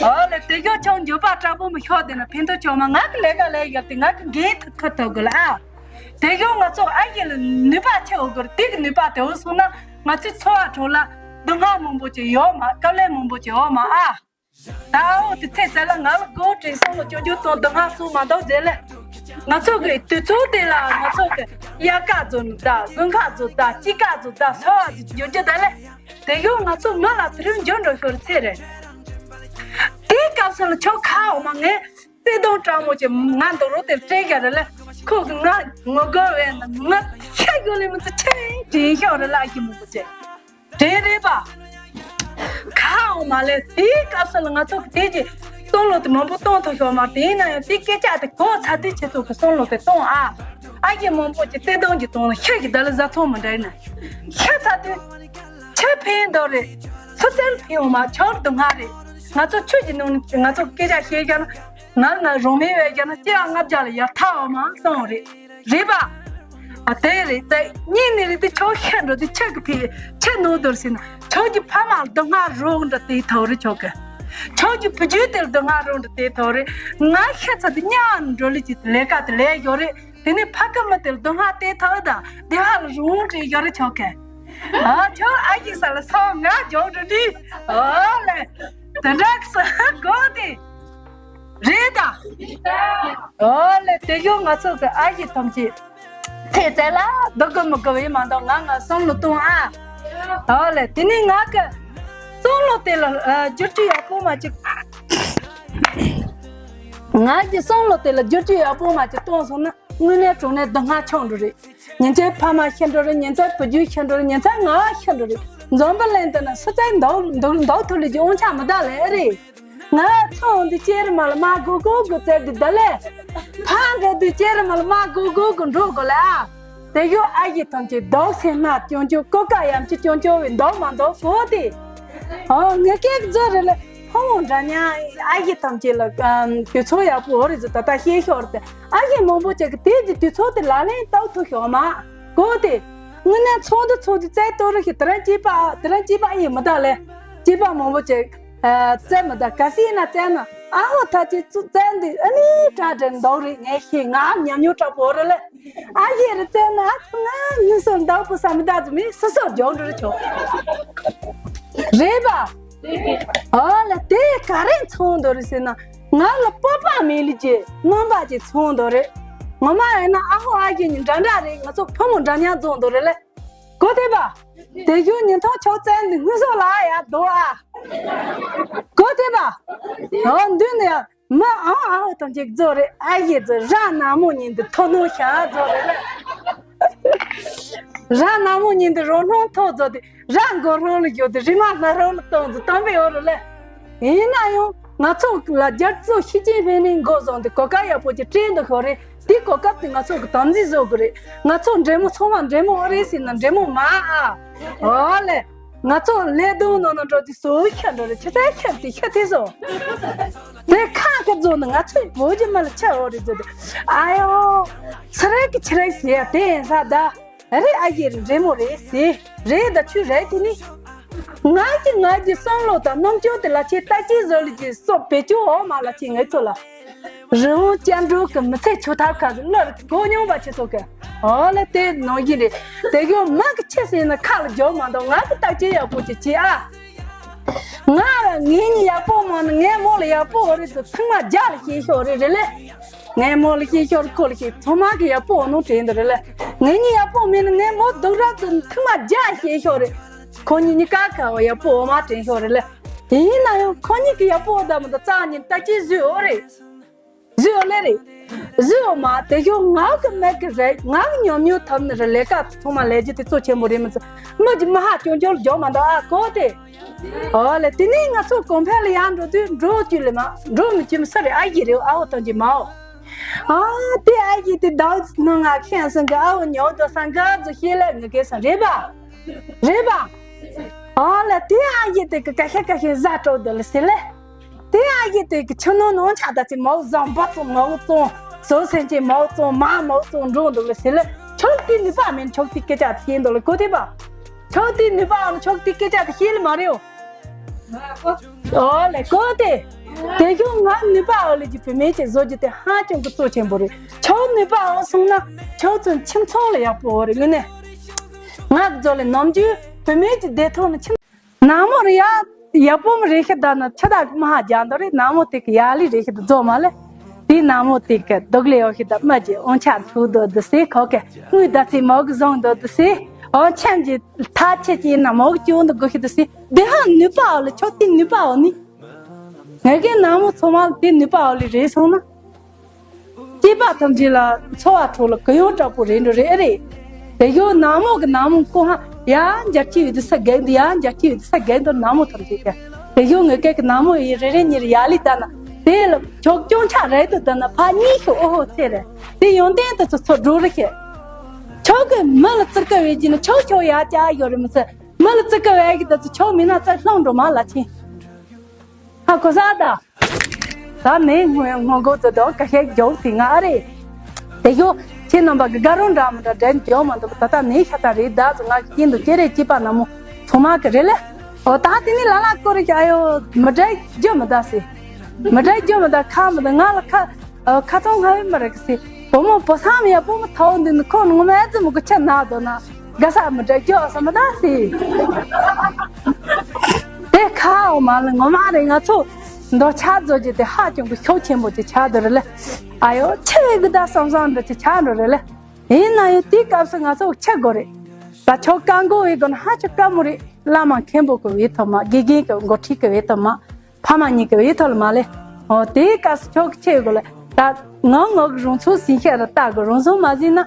ཨོ་ལེ་དེ་གྱོ་ཆོག་འགྱོད་པ་དྲག་པོ་མི་ཤོག་དེ་ན་ཕན་ཐོགས་ཆོག་མ་ང་གི་ལས་ཀ་ལས་ཡོད་དེ་ང་གི་འགན་ཐུག་ཁ་ཐོག་གི་ལ་ཨ། དེ་གྱོ་ང་ཚོ་ཨ་ཡེ་ལ་ནུས་པ་ཆེ་འོ་གི་རེད་དེ་གི་ནུས་པ་དེ་འོ་སོང་ན་ང་ཚོའི་འཚོ་བ་ཁྲོད་ལ་སྡུག་བསྔལ་མང་པོ་ཅིག་ཡོད་མ་དཀའ་ལས་མང་པོ་ཅིག་ཡོད་མ་ཨ། ད་འོ་དེ་ཚེ་ཚད་ལ་ང་ལ་སྒོ་དྲིན་སོང་ལ་སྐྱོ་སྐྱོ་དང་སྡུག་བསྔལ་སོང་མ་འདུག་ཟེར་ལེ། ང་ཚོ་གི་དུས་ཚོད་དེ་ལ་ང་ཚོ་གི་དབྱར་ཁ་བཟོ་ནི་ད། དགུན་ཁ་བཟོ་ད། དཔྱིད་ཁ་བཟོ་ད། ཚ་བ་བཟོ་རྒྱུ་རྒྱུ་ད་ལེ། དེ་ཡོད་ང་ཚོ་མི་ལ་དུས་རིམ་འགྱུར་འགྲོ་ཤོར་ཚེ་རེད། དེའི་སྐབས་སུ་ལ་ཁྱོད་ཁ་འོ་མ་ངས་བརྩེ་དུང་དྲང་མོ་ཅིག་ང་འདུག་རོགས་དེ་སྤྲད་རྒྱ་རེད་ལ། ཁོ་གི་ང་ངོ་རྒོལ་བས་ན་ང་ཤ་རྒྱུ་ལས་མི་ཚེ་ཆེན་དྲན་ཤོག་རེད་ལ། ཨ་ཀྱི་མང་པོ་ཅིག་དྲན་རེད་པ། ཁ་འོ་མ་ལས་དེའི་སྐབས་སུ་ལ་ང་ཚོ་གི་དེ་ཅིག་བསམ་བློ་དེ་མང་པོ་གཏོང་ཐུབ་ཤོག་མ། དེ་ཡིན་ན་ཡང་དེ་སྐད་ཆ་དེ་གོ་ཚར་དུས་ཁྱེད་ཚོ་གི་བསམ་བློ་དེ་གཏོང་ཨ། ཨ་ཀྱི་མང་པོ་ཅིག་བརྩེ་དུང་ཅིག་གཏོང་ལ། ཤ་གི་ད་ལ་བཟའ་ཚང་མི་འདྲ་ཡིན་ན་ཤ་ཚ་དུས། ཆེ་ཕན་འདོད་རེད། སུ་བཙལ་ཕན་འོ་མ་ཆོར་སྡུག་བསྔལ་རེད། ང་ཚོ་ཆོས་ཀྱི་ནང་ནས་ང་ཚོ་སྐད་ཆ་བཤད་རྒྱ་ན། ང་ང་རང་མེད་བས་རྒྱ་ན་སྐྱེ་བ་ལྔ་བརྒྱ་ལ་ཡར་ཐལ་བ་མ་སོང་རེད། རེད་པ། ཨ་དེ་རེད། དེ་གཉིས་ནི་རེད། དེ་ཆོག་ཤེས་འགྲོ་དེ་ཆོག་གི་ཕི་ཆེ་ནོ་དོར་ཟིན་ན། ཆོག་གི་ཕ་མ་ལ་སྡུག་བསྔལ་རོགས་འདྲ་དེ་ཐོག་རེད་ཆོག་གི། ཆོག་གི་བུ་རྒྱུད་དེ་ལ་སྡུག་བསྔལ་རོགས་འདྲ་དེ་ཐོག་རེད། ང་ཤ་ཚ་དེ་ཉག་འགྲོ་ལི་ཅི་ལས་ཀ་དེ་ལས་ཡོད་རེད། དེ་ནས་ཕ་ཁ་མ་དེར་སྡུག་བསྔལ་དེ་ཐོག་དང་བདེ་བ་ལ་རུང་དྲན་ཡོད་རེད་ཆོག་གི། ཨ་ཁྱོད་ཨ་ཡི་ས་ལ་སོང་ང་འཇོག་འགྲོ་དུས། ཨོ་ལེ། དེ་འདྲ་ས་གོ་དེ་རེད་ད། ཨོ་ལེ། དེ་ཡོད་ང་ཚོ་གི་ཨ་ཡི་ཐམས་ཅད་ཚེ་ཚད་ལ་སྡུག་གི་མི་དགོས་པའི་མ་གཏོགས་ང་ང་བསམ་བློ་གཏོང་ཨ། ཨོ་ལེ། དེ་ནས་ང་གི་བསམ་བློ་དེ་ལ་ཨ་བསྒྱུར་བཅོས་ཡག་པོ་མ་ཅིག་ང་གི་བསམ་བློ་དེ་ལ་བསྒྱུར་བཅོས་ཡག་པོ་མ་ཅིག་གཏོང་སོང་ན་དངོས་གནས་དྲང་གནས་སྡུག་བསྔལ་ཆགས་འགྲོ་རེད། ཉིན་མཚན་ཕ་མ་ཤི་འགྲོ་རེད། ཉིན་མཚན་བུ་རྒྱུད་ཤི་འགྲོ་རེད། ཉིན་མཚན་ང་ཤི་འགྲོ་རེད། འཛམ་བུ་གླིང་འདི་ན་སུ་བཙལ་འདུག་འདུག་འདུག་ཐུབ་ལེ་གི་དབང་ཆ་མི་གདའ་ལེ་རེད། ང་ཚོང་འདི་ཅེར་མ་ལ་མ་གོ་གོ་གོ་བཙལ་གི་ད་ལེ། ཕ་གི་འདི་ཅེར་མ་ལ་མ་གོ་གོ་གོ་འགྲོ་གོ་ལ། དེ་ཡོད་ཨ་ཡི་ཐམས་ཅད་རྡོག་སེ་སྣ་ཅུང་ཅུང་ཀོ་ཀ་ཡམ་ཆི་ཅུང་ཅུང་བའི་མདོག་མ་མདོག་གོ་དེ། ཨོ་ངས་སྐད་རྫོ་རེ་ལ་ཕོ་མོ་འདྲ་མཉམ་ཨ་ཡི་ཐམས་ཅད་ལ་དུས་ཚོད་ཡག་པོ་འོ་རེ་ཟི་ད་ལྟ་ཤེས་ཤོར་ཏེ། ཨ་ཡི་མང་པོ་ཅིག་གི་དེ་གི་དུས་ཚོད་དེ་ལག་ལེན་བསྟར་ཐུབ་ཤོག་མ་གོ་དེ། དངོས་གནས་ཚོགས་འདུ་ཚོགས་དུས་བཙལ་གཏོང་རོགས་ཤིག་དེ་རིང་སྐྱེས་པ་དེ་རིང་སྐྱེས་པ་ཨ་ཡི་མི་གདའ་ལེ། སྐྱེས་པ་མང་པོ་ཅིག་བཙལ་མི་གདའ། གལ་སྲིད་ཡིན་ན་བཙལ་ན་ཨ་ཧོ་ཐ་ཅི་ཙུ་བཙལ་འདི་ཨ་ནི་དྲ་དྲན་འདོག་རེད། ངས་ཤེས་ང་ཉམས་མྱོང་དྲག་པོ་རེད་ལེ། ཨ་ཡི་རེ་བཙལ་ན་ང་ངུ་སོ་འདོག་པོ་ས་མི་གདའ་ཙུ་མི་སུ་སོ་རྒྱོག་འགྲོ་རེ་ཆོག་རེད་པ། ཨོ་ལ་དེ་ག་རེ་མཚོན་འདོད་རེད་ཟེར་ན། ང་ལ་སྤོབས་པ་མེད་ལི་ཅེ་རྣམ་པ་ཅེ་མཚོན་འདོད་རེད། ངོ་མ་ཡིན་ན་ཨ་ཧོ་ཨ་ཡེ་གཉིས་འདྲ་འདྲ་རེད། ང་ཚོ་ཕོ་མོ་འདྲ་མཉམ་རྫོང་འདོད་རེད་ལེ། གོ་ཐེ་པ། དེ་གཞུག་ཉིན་ཐོག་ཆོག་བཙན་འདི་ངུ་སོ་ལ་ཡ་དོ་ཨ། གོ་ཐེ་པ། ཨོ་འདུན་ཡ། མི་ཨང་ཨང་དང་གཅིག་རྫོགས་རེད། ཨ་ཡེ་རྫོགས། ར་ན་མོ་ཉིན་དུ་ཐོ་ནོ་ཤ་རྫོགས་རེད་ལ། ར་ན་མོ་ཉིན་དུ་རོ་སྣང་ཐོ་རྫོགས་ཏེ་ར་མགོ་རོང་ལ་ཡོད་དེ་རི་མ་ལ་རོང་ལ་གཏོང་དུ་གཏོང་པའི་འོ་རུ་ལ། ཡིན་ན་ཡང་ང་ཚོ་ལ་རྒྱ་མཚོ་ཤི་ཅིན་ཕེ་ནི་མགོ་བཟུང་དུ་གོ་ཀ་ཡག་པོ་ཅིག་སྤྲད་འདུག་ཤོག་རེད། དེ་གོ་སྐབས་དེ་ང་ཚོ་གི་དམ་འཛིན་བཟོ་དགོས་རེད། ང་ཚོ་འདྲེ་མོ་ཚང་མ་འདྲེ་མོ་ཨོ་རེད་ཟེར་ན་འདྲེ་མོ་མ་ཨ། ཨོ་ལེ། ང་ཚོ་ལས་དོན་ནང་ན་འགྲོ་དུས་སུ་ཤ་འགྲོ་རེད། ཆུ་ཚན་ཤ་དེ་ཤ་དེ་བཟོ། དེ་ཁ་ཁ་བཟོ་ནི་ང་ཚོའི་བོད་ཀྱི་མི་ལ་ཆ་འོ་རེད་བཟོ་དེ། ཨ་ཡོ། ཚ་རེད་ཀྱི་ཆི་རེད་ཟེར་ཡ་དེ་ཡིན་ས་ད། རེད་ཨ་ཡེ་རེད་འདྲེ་མོ་རེད་ཟེར། རེད་ད་ཆུ་རེད་དེ་ནི། ང་གི་ང་གི་བསམ་བློ་དང་རྣམ་འགྱུར་དེ་ལ་ཆེ་ལྟ་ཅི་བཟོ་ལི་ཅི་སོགས་བེད་སྤྱོད་འོག་མ་ལ་ཆེ་ངེད་ཚོ་ལ། རི་བོང་ཅན་འགྲོ་གི་མི་ཚེ་ཆུ་ཐབ་ཁ་གི་བློར་གོ་མྱོང་བ་ཆེ་སོགས་གི། ཨོ་ལེ་དེ་ནང་བཞིན་རེད། དེ་གི་མ་གི་ཆེ་ཟེར་ན་ཁ་ལ་འཇོག་མ་འདུག་ང་གི་ལྟ་ཅི་ཡག་པོ་ཅིག་བྱེད་ཨ། ང་ལ་ངེད་གཉིས་ཡག་པོ་མ་ན་ངའི་མོ་ལ་ཡག་པོ་འོ་རེད་དུ་ཚང་མ་རྒྱ་ལ་ཤེས་ཤོག་རེད་རེད་ལེ། ངའི་མོ་ལ་ཤེས་ཤོར་ཁོ་ལ་ཤེས་ཚང་མ་གི་ཡག་པོ་འོ་ནོ་དྲན་འདི་རེད་ལ། ངེད་གཉིས་ཡག་པོ་མིན་ན་ངའི་མོ་སྡུག་རབ་ཏུ་ཐུག་མ་རྒྱ་ཤེས་ཤོར་རེད། ཁོ་གཉིས་གཉིས་ཀ་ཁ་བ་ཡག་པོ་འོ་མ་དྲན་ཤོར་རེད་ལ། ཡིན་ན་ཡང་ཁོ་གཉིས་ཀྱི་ཡག་པོ་འོ་ད་མི་འདུག་རྩ་ཉིན་ལྟ་ཅི་བཟོས་འོ་རེད། བཟོས་འོ་ལེ་རེད། བཟོས་འོ་མ་དེ་ཞོ་ང་གི་མེད་གི་རེད། ང་གི་ཉམས་མྱོང་ཐོབ་ནི་རེད། ལས་ཀ་ཚང་མ་ལས་རྒྱུ་དེ་གཙོ་ཆེན་པོ་རེད་མི་ཚོ་མི་གི་མི་ཧ་ཅོང་ཅོང་ལ་འཇོག་མ་འདུག་ཨ་གོ་དེ། ཨོ་ལེ། དེ་ནས་ང་ཚོ་གོང་འཕེལ་ལ་ཡར་འགྲོ་དུས་འགྲོ་བཅུག་ལེ་མ་འགྲོ་མི་བཅུག་མི་ས་རེད། ཨ་ཡི་རེད། ཨ་འོ་ཐོན་གྱི་མའོ། ཨ་དེ་ཨ་ཡི་དེ་ཟླ་བ་ནང་ང་ཁེན་སང་གི་ཨ་འོ་ཉོ་དོ་སང་ག་ཛོ་ཤེས་ལེ་ངི་གེ་སང་རེད་པ། རེད་པ། ཨོ་ལེ། དེ་ཨ་ཡི་དེ་གི་ཀ་ཤ་ཀ་ཤ་ཟ་སྤྲོ་དོ་ལེ་སི་ལེ། དེ་ཨ་ཡི་དེ་གི་ཆུ་ནང་ནང་ཆ་ད་ཚེ་མའོ་ཟང་བ་ཙོང་མའོ་ཙོང་ཟོ་སེན་ཅེ་མའོ་ཙོང་མ་མའོ་ཙོང་འགྲོ་འདུག་ལེ་སི་ལེ། ཆོག་དེ་ནུས་པ་མིན་ཆོག་དེ་སྐད་ཆ་དེ་ཤེས་འདུག་ལེ་གོ་དེ་པ། ཆོག་དེ་ནུས་པའང་ཆོག་དེ་སྐད་ཆ་དེ་ཤེས་ལེ་མ་རེད། ཨོ་ལེ་གོ་དེ། དེ་ཞོ་ང་ནུས་པ་ཨོ་ལེ་གི་བུད་མེད་ཅིག་བཟོ་རྒྱུ་དེ་ཧ་ཅང་གི་གཙོ་ཆེན་པོ་རེད། ཆོག་ནུས་པའང་སོང་ན་ཆོག་ཚོན་ཁྱིམ་ཚང་ལ་ཡག་པོ་རེད་ངི་ནས། ང་བཟོ་ལེ་ནམ་རྒྱུན་བུད་མེད་ཀྱི་བདེ་ཐང་ནི་ཁྱིམ། ནང་མོ་རེ་ཡ་ཡག་པོ་མ་རེ་ཤི་ད་ན་ཆ་ད་མ་ཧ་རྒྱ་འདོ་རེད། ནང་མོ་དེ་གི་ཡ་ལི་རེ་ཤི་ད་བཟོ་མ་ལེ། དེའི་ནང་མོ་དེ་གི་སྡུག་ལས་ཡོད་ཤི་ད་མ་ཅི་འོང་ཆ་འཁྲུག་དོ་དུ་སེ་ཁོ་གི་དངུལ་ད་ཚི་མོ་གི་བཟང་དོ་དུ་སེ་འོང་ཆ་ཅི་ཐ་ཆེ་ཅི་ན་མོ་གི་ཅུང་དུ་གོ་ཤི་དུ་སེ་དེ་ཧ་ནུས་པའོ་ལ་ཆོག་དེ་ནུས་པའོ་ནི། ངས་གི་ནང་མོ་ཚོ་མ་དེ་ནུས་པའོ་ལི་རེད་སོང་ན། སྐྱེས་པ་ཐམས་ཅད་ལ་འཚོ་བ་འཕྲོ་ལ་གུ་ཡངས་དྲག་པོ་རེད་འགྲོ་རེད་ཨེ་རེད། དེ་ཡོ་ནག་མོ་གི་ནག་མོ་ཀོ་ཧ་ཡ་འཇར་ཁྱི་ཡོད་དུ་ས་གེག་འདི་ཡ་འཇར་ཁྱི་ཡོད་དུ་ས་གེག་འདི་ནག་མོ་ཐམས་ཅད་ཀྱ་དེ་ཡོ་ངེ་སྐད་གི་ནག་མོ་ཡི་རེ་རེ་ཉིར་ཡ་ལི་ད་ན་དེ་ལ་ཆོག་སྐྱོང་ཆ་རེད་དུ་ད་ན་ཕ་གཉིས་ཤི་ཨོ་ཧོ་ཚེ་རེད་དེ་ཡོན་ཏན་དུ་ཚོ་ཚོ་འགྲོ་རེ་ཤི། ཆོག་གི་མི་ལ་བརྩི་ཀ་བས་ཀྱི་ན་ཆོག་ཆོག་ཡ་ཅག་ཡོད་རེད་མི་ཚེ་མི་ལ་བརྩི་ཀ་བས་ཀྱི་ད་ཚོ་ཆོག་མི་ན་ཚེ་ལྷོང་འགྲོ་མ་ལ་ཕྱིན། ཧ་གོ་ས་ད། ད་ནས་སྔོན་སྔོན་འགོག་ཏུ་དོ་ཀ་ཤས་མགྱོགས་ཐིག་ང་ཨ་རེད། དེ་ཡོ་ཁྱེད་རྣམ་པ་གི་དགའ་རོགས་འདྲ་མི་འདྲ་འདྲེན་ཀྱོ་མ་འདུག་ད་ལྟ་ནས་ཤ་ཚ་རེད་ད་ཚོ་ང་གི་སྐྱིན་དུ་ཀེ་རེ་སྐྱིད་པ་ན་མོ་ཚོ་མ་གི་རེད་ལེ། ཨོ་ད་དེ་ནི་ལ་ལ་ཀོ་རེ་ཀྱ་ཨ་ཡོ་མི་འདྲ་རྒྱུ་མི་ད་སི། མི་འདྲ་རྒྱུ་མི་ད་ཁ་མི་ད་ང་ལ་ཁ་ཨ་ཁ་ཚང་ང་བའི་མི་རེད་གི་སི། བུ་མོ་བུ་སམ་ཡ་བུ་མོ་ཐའོ་འདི་ནི་ཁོ་ནི་ངོ་མ་ཨེ་ཙི་མི་གི་ཆ་ན་དོ་ན། ག་ས་མི་འདྲ་སྐྱོ་ས་མི་ད་སི། དེ་ཁ་འོ་མ་ལ་ངོ་མ་རེ་ང་ཚོ་འདོ་ཆ་རྫོ་ཅི་དེ་ཧ་ཅང་གི་ཤོག་ཆེན་པོ་ཅི་ཆ་དོ་རེ་ལེ། ཨ་ཡོ་ཆེ་གི་ད་སམ་སམ་འདྲ་ཅི་ཆ་འགྲོ་རེ་ལེ། ཡིན་ན་ཡོ་དེའི་སྐབས་སུ་ང་ཚོ་ཆེ་དགོ་རེ། ད་ཆོ་ཀ་མགོ་བའི་དགོ་ན་ཧ་ཅང་ཀ་མོ་རེ་བླ་མ་མཁན་པོ་གི་བའི་ཐོག་མ་དགེ་རྒན་གི་འགོ་ཁྲིད་གི་བའི་ཐོག་མ། ཕ་མ་གཉིས་ཀྱི་ཡིད་ཐོག་ལ་མ་ལེ། ཨོ་དེའི་སྐབས་སུ་ཆོག་གི་ཆེ་གོ་ལེ། ད་ང་ངོ་གི་རང་ཚོ་སིང་ཤ་ར་ལྟ་གི་རང་སོང་མ་ཟིན་ན།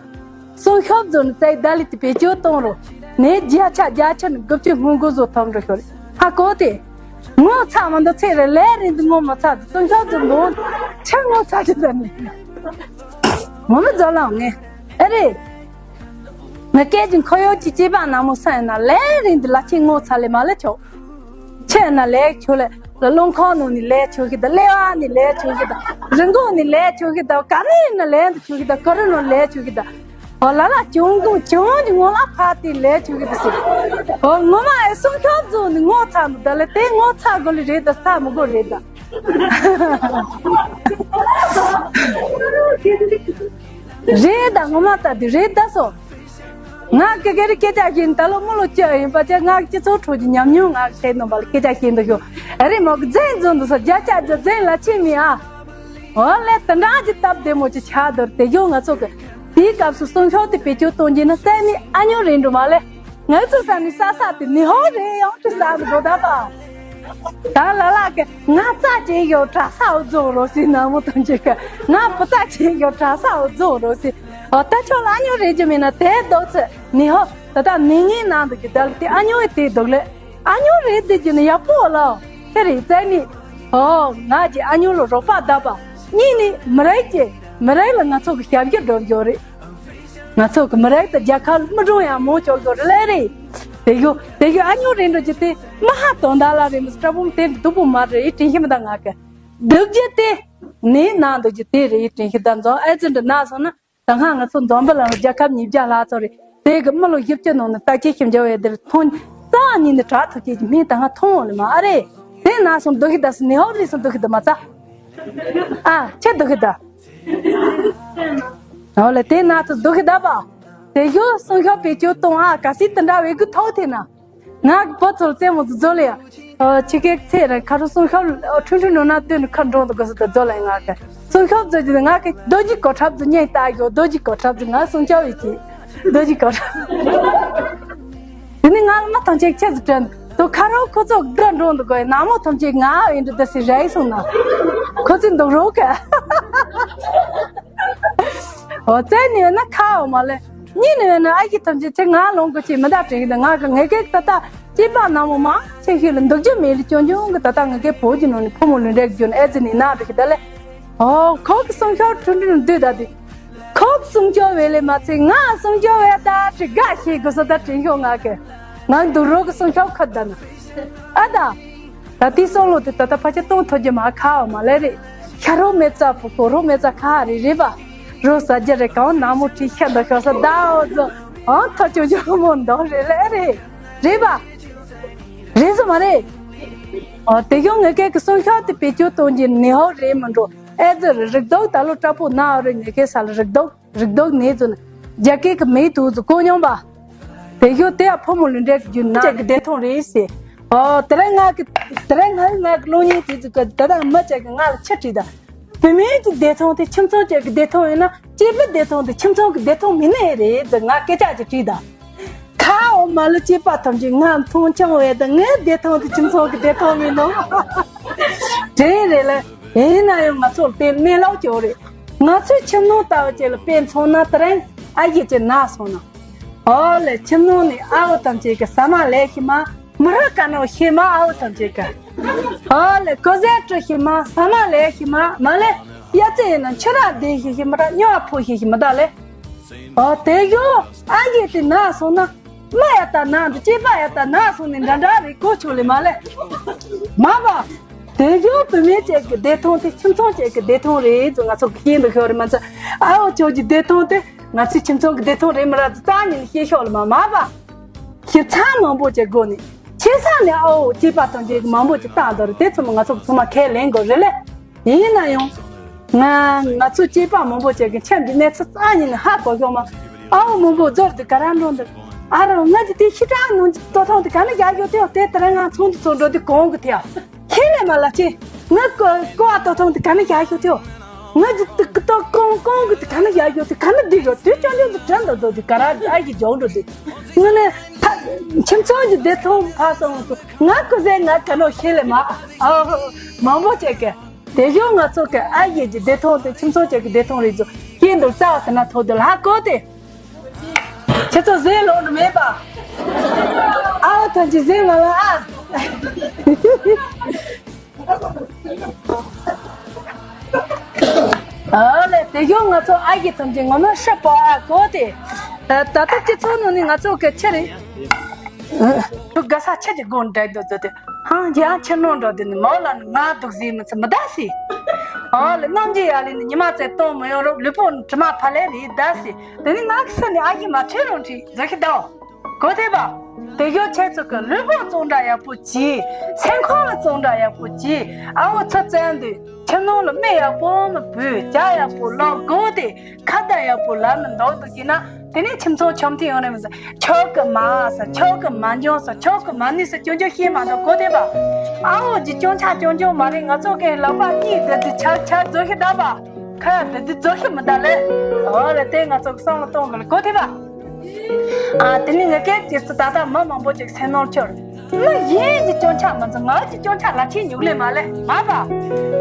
སོང་ཤོབ་ཛོ་ནི་ཙའི་ད་ལི་ཏི་བེད་སྤྱོད་གཏོང་རོ། ནས་བརྒྱ་ཆ་བརྒྱ་ཆ་ནི་དགུ་བཅུ་སྔོན་འགོ་བཟོ་ཐོབ་འགྲོ་ཤོར། ཧ་གོ་དེ། ངོ་ཚ་མ་འདི་ཚེ་རེ་ལས་རིང་དུ་ངོ་མ་ཚ་དུ་སོང་ཤོབ་ཛོ་ནི་ཆ་ངོ་ཚ་ཅི་ད་ནི། ངོ་མི་ཛོ་ལང་ངེ། ཨེ་རེད། ང་སྐད་ཅིག་ཁོ་ཡོད་ཀྱི་སྐྱེས་པ་ནག་མོ་ས་ཡིན་ན་ལས་རིང་དུ་ལ་ཁྱི་ངོ་ཚ་ལེ་མ་ལེ་ཆོག་ཆེ་ན་ལས་ཆོག་ལེ། ལ་རླུང་ཁོག་ནང་ནས་ལས་ཆོག་གི་ད་ལེ་བ་ནས་ལས་ཆོག་གི་ད་རི་མགོ་ནས་ལས་ཆོག་གི་ད་ག་རེ་ཡིན་ན་ལས་འདི་ཆོག་གི་ད་ག་རེ་ནང་ལས་ཆོག་གི་ད་ཨོ་ལ་ལ་ཅུང་ཀུང་ཅུང་གི་ངོ་ལ་ཕ་དེ་ལས་ཆོག་གི་ད་ཟེར། ཨོ་ངོ་མ་ཨེ་སུང་ཁྱོག་རྫོགས་ནས་ངོ་ཚ་འདུག་ད་ལེ་དེ་ངོ་ཚ་དགོས་ལེ་རེད་ད་ཚ་མི་དགོས་རེད་ད། རེད་ད་ངོ་མ་ད་དེ་རེད་ད་སོ། ང་ཀེ་ཀེ་རི་སྐད་ཆ་ཤེས་ད་ལོ་མོ་ལོ་ཅི་ཡིན་པ་ཅི་ང་སྤྱི་ཚོགས་ཁྲོད་ཀྱི་ཉམས་མྱོང་ང་ཁྱེད་རྣམ་པ་ལ་སྐད་ཆ་ཤེས་འདུག་ཤོ། ཨ་རི་མོ་གི་རྫན་རྫོན་འདུག་སོ་རྒྱ་ཆ་རྒྱ་རྫན་ལ་ཆེ་མི་ཨ། འོ་ལེ་དེ་འདྲ་གི་སྟབས་བདེ་མོ་ཅི་ཆགས་འདུག་དེ་ཡོ་ང་ཚོ་གི་དེའི་སྐབས་སུ་སོང་ཤོག་དེ་བེད་སྤྱོད་གཏོང་རྒྱུ་ན་རྩ་ནི་ཨ་ཉོ་རེད་འགྲོ་མ་ལེ། ང་ཚོ་ས་ནི་ས་ས་དེ་ནི་ཧོ་རེད་ཡང་དེ་ས་ནི་གོ་ད་པ། ད་ལ་ལ་གི་ང་རྩ་ཅན་ཡོད་གྲྭ་ས་འོ་རྫོགས་རོ་སི་ན་མོ་དང་ཅིག་གི་ང་བུ་རྩ་ཅན་ཡོད་གྲྭ་ས་འོ་རྫོགས་རོ་སི། འོ་ད་ཆོ་ལ་ཨ་ཉོ་རེད་ཀྱི་མིན་ན་དེ་རྡོག་ཚེ་ནི་ཧོ་ད་ལྟ་ནི་ངའི་ནང་དུ་གི་ད་ལ་དེ་ཨ་ཉོ་ཡི་དེ་རྡོག་ལེ། ཨ་ཉོ་རེད་དེ་ཀྱི་ནི་ཡག་པོ་ལ་ཁྱེད་རེད་རྩ་ནི། འོ་ང་གི་ཨ་ཉོ་ལ་རོགས་པ་བདག་པ་གཉིས་ནི་མི་རེད་ཀྱི་མི་རེད་ལ་ང་ཚོ་གི་ཞབས་ཞུ་སྒྲུབ་རྒྱུ་རེད། ང་ཚོ་གི་མི་རིགས་དང་རྒྱལ་ཁབ་མི་གྲོང་ཡང་མང་ཆོག་གི་རེད་ལེ་རེད། དེ་གི་དེ་གི་ཨ་ཉོ་རེད་འགྲོ་གི་དེ་མ་ཧ་དོན་དག་ལ་རེད་མི་སྐྲ་བུམ་དེ་འདི་སྡུག་པོ་མ་རེད་ཡི་དྲན་ཤེས་མི་ད་ང་གི་སྡུག་རྒྱུ་དེ་ནི་ན་འདུག་རྒྱུ་དེ་རེད་ཡི་དྲན་ཤེས་ད་འཛོམས་ཨེ་ཙི་འདྲ་ན་སོང་ན་ད་ང་ང་ཚོ་འཛོམས་པ་ལ་རྒྱལ་ཁབ་ཉིས་བརྒྱ་ལྷག་ཚོ་རེད་དེ་གི་མི་ལོ་བཞི་བཅུ་ནང་ནས་ལྟ་ཅི་ཞིམ་འཇོག་ཡོད་དེར་ཐོན་རྩ་བ་ཉིད་ནས་དྲག་ཐུབ་ཀྱི་མི་ད་ང་མཐོང་འོང་ལེ་མ་ཨ་རེད་དེ་ན་སོང་འདུག་གི་ད་སི་ནི་ཧོབ་རེད་སོང་འདུག་གི་ད་མ་ཚ་ཨ་ཁྱེད་འདུག་གི་ད། ཨོ་ལེ་དེ་ན་ཚོ་འདུག་གི་ད་པ། དེ་ཡོ་སོང་ཤོག་བེད་སྤྱོད་གཏོང་ཨ་ག་སི་དེ་འདྲ་བའི་གི་ཐོག་དེ་ན། ང་གི་བུ་ཚོར་རྩེད་མོ་ཚོ་བཟོ་ལེ་ཡ། ཨོ་ཆི་ཀེ་ཚེ་ར་ཁ་རུ་སོང་ཤོག་ཁྲུན་ཁྲུན་ནོ་ན་དོན་ཁ་འགྲོང་དུ་གོ་སོ་དེ་བཟོ་ལེ་ང་གི། སོང་ཤོག་བཟོ་རྒྱུ་ང་གི་རྡོ་རྗེ་གོ་ཁྲབ་ཚོ་ཉན་ལྟ་གི་རྡོ་རྗེ་གོ་ཁྲབ་ཚོ་ང་སོང་ཤོག་བེད་ཀྱི། རྡོ་རྗེ་གོ་ཁྲབ། དེ་ནི་ང་ལ་མ་ཐང་ཆད་ཁྱེད་ཚོ་དྲན་དུ་ཁ་རོག་ཁོ་ཚོ་དགའ་འགྲོ་འདུག་གོ་ནག་མོ་ཐམས་ཅད་ང་ཨེ་འདྲ་ད་སི་རེད་སོང་ན། ཁོ་ཚོས་འདུག་རོགས་ག་ཨོ་རྩེ་ནི་ཡོད་ན་ཁ་འོ་མ་ལེ། གཉིས་ནི་ཡོད་ན་ཨ་ཀི་ཐམས་ཅད་དེ་ང་ལོང་གོ་ཆེ་མི་ད་དྲན་གི་ད་ང་གི་ངེད་ཀའི་ད་ད་སྐྱེས་པ་ནག་མོ་མ་ཆེ་ཤོས་ལ་འདུག་རྒྱུ་མེད་ལ་ཅོང་ཅོང་གི་ད་ད་ངེད་ཀའི་བོད་ཀྱི་ནང་ནས་ཕོ་མོ་ལུས་འབྲེལ་གྱི་རྒྱུ་ནི་ཨེ་ཙི་ནི་ན་འགྲོ་གི་ད་ལེ། ཨོ་ཁོ་གི་སོང་ཤོག་ཁྲུན་ཁྲུན་འདུས་ད་དེ། ཁོབ་སུང་ཅོ་བེ་ལེ་མ་ཚེ་ང་སུང་ཅོ་བེ་ད་ཁྲི་ག་ཤེས་གོ་ས་ད་དྲིན་ཤོག་ང་གེ། ང་འདུག་རོགས་གི་སུང་ཤོག་ཁ་ད་ན། ཨ་ད། ད་ཏི་སོང་ལོ་དེ་ད་ད་ཕ་ཆེ་གཏོང་ཐོ་རྒྱུ་མ་ཁ་བ་མ་ལེ་རེ། ཤ་རོ་མེ་ཙ་ཕུ་ཁོ་རོ་མེ་ཙ་ཁ་རེ་རེ་བ། རོ་ས་རྒྱ་རེ་གང་ན་མོ་ཁྲི་ཤ་ད་ཤ་ས་ད་འོ་ཛོ། ཨང་ཐོ་ཅོ་ཅོ་མོ་འདོག་རེ་ལེ་རེ། རེ་བ། རེ་སོ་མ་རེ། ཨོ་དེ་ཤོག་ངེ་གེ་གི་སུང་ཤོག་དེ་བེད་སྤྱོད་གཏོང་རྒྱུ་ནི་ཧོ་རེ་མི་འགྲོ། ཨེ་ཙི་རི་རིག་རྡོག་ད་ལོ་དྲག་པོ་ན་འོ་རེ་ངེ་གེ་ས་ལ་རིག་རྡོག་རིག་རྡོག་ནས་ཚོ་ནི་རྒྱ་སྐད་ཀྱི་མེ་དུག་ཚོ་ཀོ་མྱོང་པ། དེ་ཤོག་དེ་ཡ་ཕོ་མོ་ལུས་འབྲེལ་གྱི་རྒྱུ་ན་ཅག་གི་བདེ་ཐོང་རེད་ཟེར། ཨོ་དེ་རིང་ང་གི་དེ་རིང་ང་ང་གི་གློག་བརྙན་དེ་ཚོ་གི་ད་ད་མི་ཅག་གི་ང་ལ་ཆི་བྲིས་ད། བུད་མེད་ཀྱི་བདེ་ཐང་དེ་ཁྱིམ་ཚང་གཅིག་གི་བདེ་ཐང་ཡིན་ན། སྐྱེས་བུ་བདེ་ཐང་དེ་ཁྱིམ་ཚང་གི་བདེ་ཐང་མིན་ནི་རེད་ཟེར་ང་སྐད་ཆ་ཅིག་དྲིས་དང་། ཁ་འོ་མ་ལ་སྐྱེས་པ་ཐམས་ཅད་ང་མཐོང་ཆུང་བས་དང་། ངའི་བདེ་ཐང་དེ་ཁྱིམ་ཚང་གི་བདེ་ཐང་མིན་ནམ། དེ་རེད་ལ། ཡིན་ན་ཡང་ང་ཚོ་ལ་དེ་གནས་ལུགས་ཅིག་ཡོད་རེད། ང་ཚོའི་ཁྱིམ་ནང་ལྟ་བུ་ཅིག་ལ་དཔེ་མཚོན་ན། དེ་རིང་ཨ་ཡེ་ཅིག་ན་སོང་ན། ཨོ་ལེ། ཁྱིམ་ནང་ནས་ཨ་བོ་ཐམས་ཅད་ཀྱི་ཟ་མ་ལས་ཤི་མ། མི་ར་ཀ་ནོ་ཤི་མ། ཨ་བོ་ཐམས་ཅད་ཀྱི། ཨོ་ལེ། ཀོ་ཟས་བཀྲུ་ཤི་མ། ཟ་མ་ལས་ཤི་མ། མ་ལས་ཡ་ཙེ་ཡིན་ན་ཆུ་ར་བདེ་ཤི་ཤི་མི་ར་སྨྱོ་ཕོ་ཤི་ཤི་མི་ད་ལེ། ཨོ་དེ་གོ་ཨ་ཡེ་དེ་ན་སོང་ན། མ་ཡ་ད་ན་འདི་སྐྱེས་པ་ཡ་ད་ན་སོང་ནས་འདྲ་འདྲ་རེད་གོ་ཆོག་ལེ་མ་ལེ། མ་བ། དེ་གོ་བུད་མེད་ཅིག་གི་བདེ་ཐང་དེ་ཁྱིམ་ཚང་ཅིག་གི་བདེ་ཐང་རེད་ཟེར་ང་ཚོ་གི་ཤེས་འདུག་ཤོར་རེད་མ་ཚད། ཨ་བོ་ཁྱོད་ཀྱི་བདེ་ཐང་དེ་ང་ཚོའི་ཁྱིམ་ཚང་གི་བདེ་ཐང་རེད་མ་རེད་ད་ཉིན་ཤེས་ཤོག་ལེ་མ་མ་བ། ཁྱིམ་ཚང་མང་པོ་ཅིག་སྒོ་ནས་ཆེ་ས་ནས་ཨ་བོ་སྐྱེས་པ་དང་ཅིག་མང་པོ་ཅིག་བཏང་དོ་རེད། དེ་ཚོ་མ་ང་ཚོ་གི་ཚང་མ་ཁས་ལེན་དགོས་རེད་ལེ། ཡིན་ན་ཡང་། ང་ང་ཚོ་སྐྱེས་པ་མང་པོ་ཅིག་གི་ཁྱིམ་གྱི་གནས་ཚུལ་རྩ་ཉིད་ནས་ཧ་གོ་ཤོག་མ། ཨ་བོ་མང་པོ་ཟུར་དུ་ག་ར་འགྲོ་འདུག་ཨ་རོ་ང་ཅི་དེ་ཤི་དྲག་ནང་གི་ལྟོ་ཐང་དེ་ག་ནས་རྒྱག་ཤོག་དེ་དེ་ལྟར་ང་ཚོང་དུ་ཚོང་འགྲོ་དུས་གོང་གི་དེ་ཨ། ཁྱེད་ལས་མ་ལ་ཅི། ང་ཀོ་ཀོ་ཨ་ལྟོ་ཐང་དེ་ག་ནས་རྒྱག་ཤོག་དེ་ཨ། ང་ཅི་དེ་ཀི་ལྟོ་གོང་གོང་གི་དེ་ག་ནས་རྒྱག་ཤོག་དེ་ག་ནས་བསྡུས་ཤོག་དེ་ཅོ་ཅོ་དེ་དྲན་འདུག་དོ་དེ་ག་ར་ཨ་ཡི་འཇོག་འགྲོ་དེ། ང་ནས་ད་ཁྱིམ་ཚང་གི་བདེ་ཐང་ཕར་སོང་སོང་ང་ཀུ་ཟེ་ང་ག་ནོ་ཤེས་ལས་མ། ཨ་མང་པོ་ཅིག་གི། དེ་བཞིན་ང་ཚོ་གི་ཨ་ཡེ་གི་བདེ་ཐང་དེ་ཁྱིམ་ཚང་ཅིག་གི་བདེ་ཐང་རེད་ཚོ་སྐྱེས་འདུག་རྩ་བ་དེ་ན་ཐོག་དེ་ལ་ཧ་གོ་དེ། ཁྱེད་ཚོ་ཟས་ལོག་འགྲོ་མེད་པ། ཨ་བོ་ཐམས་ཅད་ཟས་མ་ལ་ཨ། ཨ་ལེ་དེ་བཞིན་ང་ཚོ་ཨ་ཡེ་ཐམས་ཅད་ངོ་མ་ཧྲི་པོ་ཨ་གོ་དེ། ད་ལྟ་སྤྱི་ཚོགས་ནང་ནས་ང་ཚོ་གི་ཆེ་རེད། དུ་དགའ་ས་ཆེ་གི་སྒོ་འདྲ་འདུག་ཟེར་ཏེ། ཧང་རྒྱ་ཆེ་ནོ་འགྲོ་དེ་ནི་མོ་ལ་ནི་ང་འདུག་ཟེར་མི་ཚེ་མི་ད་སི། ཨོ་ལེ་གནམ་གྱི་ཡ་ལེ་ནི་ཉི་མ་ཚེ་གཏོང་མི་ཡོང་རོགས་ལུས་པོ་ནི་དྲི་མ་ཕ་ལེ་རེད་ད་སི། དེ་ནི་ང་གི་ས་ནི་ཨ་ཡེ་མ་ཁྲེ་རོང་ཁྲི་ཟེར་གི་ད། གོ་ཐེ་བ། དེ་གོ་ཆེ་ཚོ་གི་ལུས་པོ་གཙང་སྦྲ་ཡག་པོ་གྱིས། སེམས་ཁོང་ལ་གཙང་སྦྲ་ཡག་པོ་གྱིས། ཨ་བོ་ཚོ་བཙན་དུས་ཁྱིམ་ནང་ལ་སྨན་ཡག་པོ་མི་བུད་ཇ་ཡག་པོ་ལོག་གོ་དེ། ཁ་བརྡ་ཡག་པོ་ལབ་ནས་འདུག་འདུག་གི་ན། དེ་ནས་ཁྱིམ་ཚང་འཆམ་མཐུན་ཡོང་ནས་མི་ཟ། ཆོག་གི་མ་ཟ། ཆོག་གི་མ་འཇོན་ཟ། ཆོག་གི་མ་ནུས་ཟ། སྐྱོན་བརྗོད་ཤེས་མ་འདུག་གོ་དེ་བ། ཨ་བོ་ཇི་སྐྱོན་ཆ་སྐྱོན་བརྗོད་མ་རེད། ང་ཚོ་གི་ལག་པ་གཉིས་དེ་དེ་ཆར་ཆར་རྫོགས་ཤི་ད་བ། ཁ་དེ་དེ་རྫོགས་ཤི་མི་ད་ལེ། ཨོ་ལེ་དེ་ང་ཚོ་གི་བསམ་བློ་གཏོང་དགོས་ལེ་གོ་དེ་བ། ཨ་དེ་ནི་ངས་སྐད་ཅིག་ཙི་ད་ལྟ་མི་མང་པོ་ཅིག་སེམས་ནོར་ཁྱོར། མི་གཞན་གྱི་སྐྱོན་ཆ་མ་འཛིན། ང་གི་སྐྱོན་ཆ་ལ་ཁྱེད་ཉུག་ལེ་མ་ལེ་མ་པ།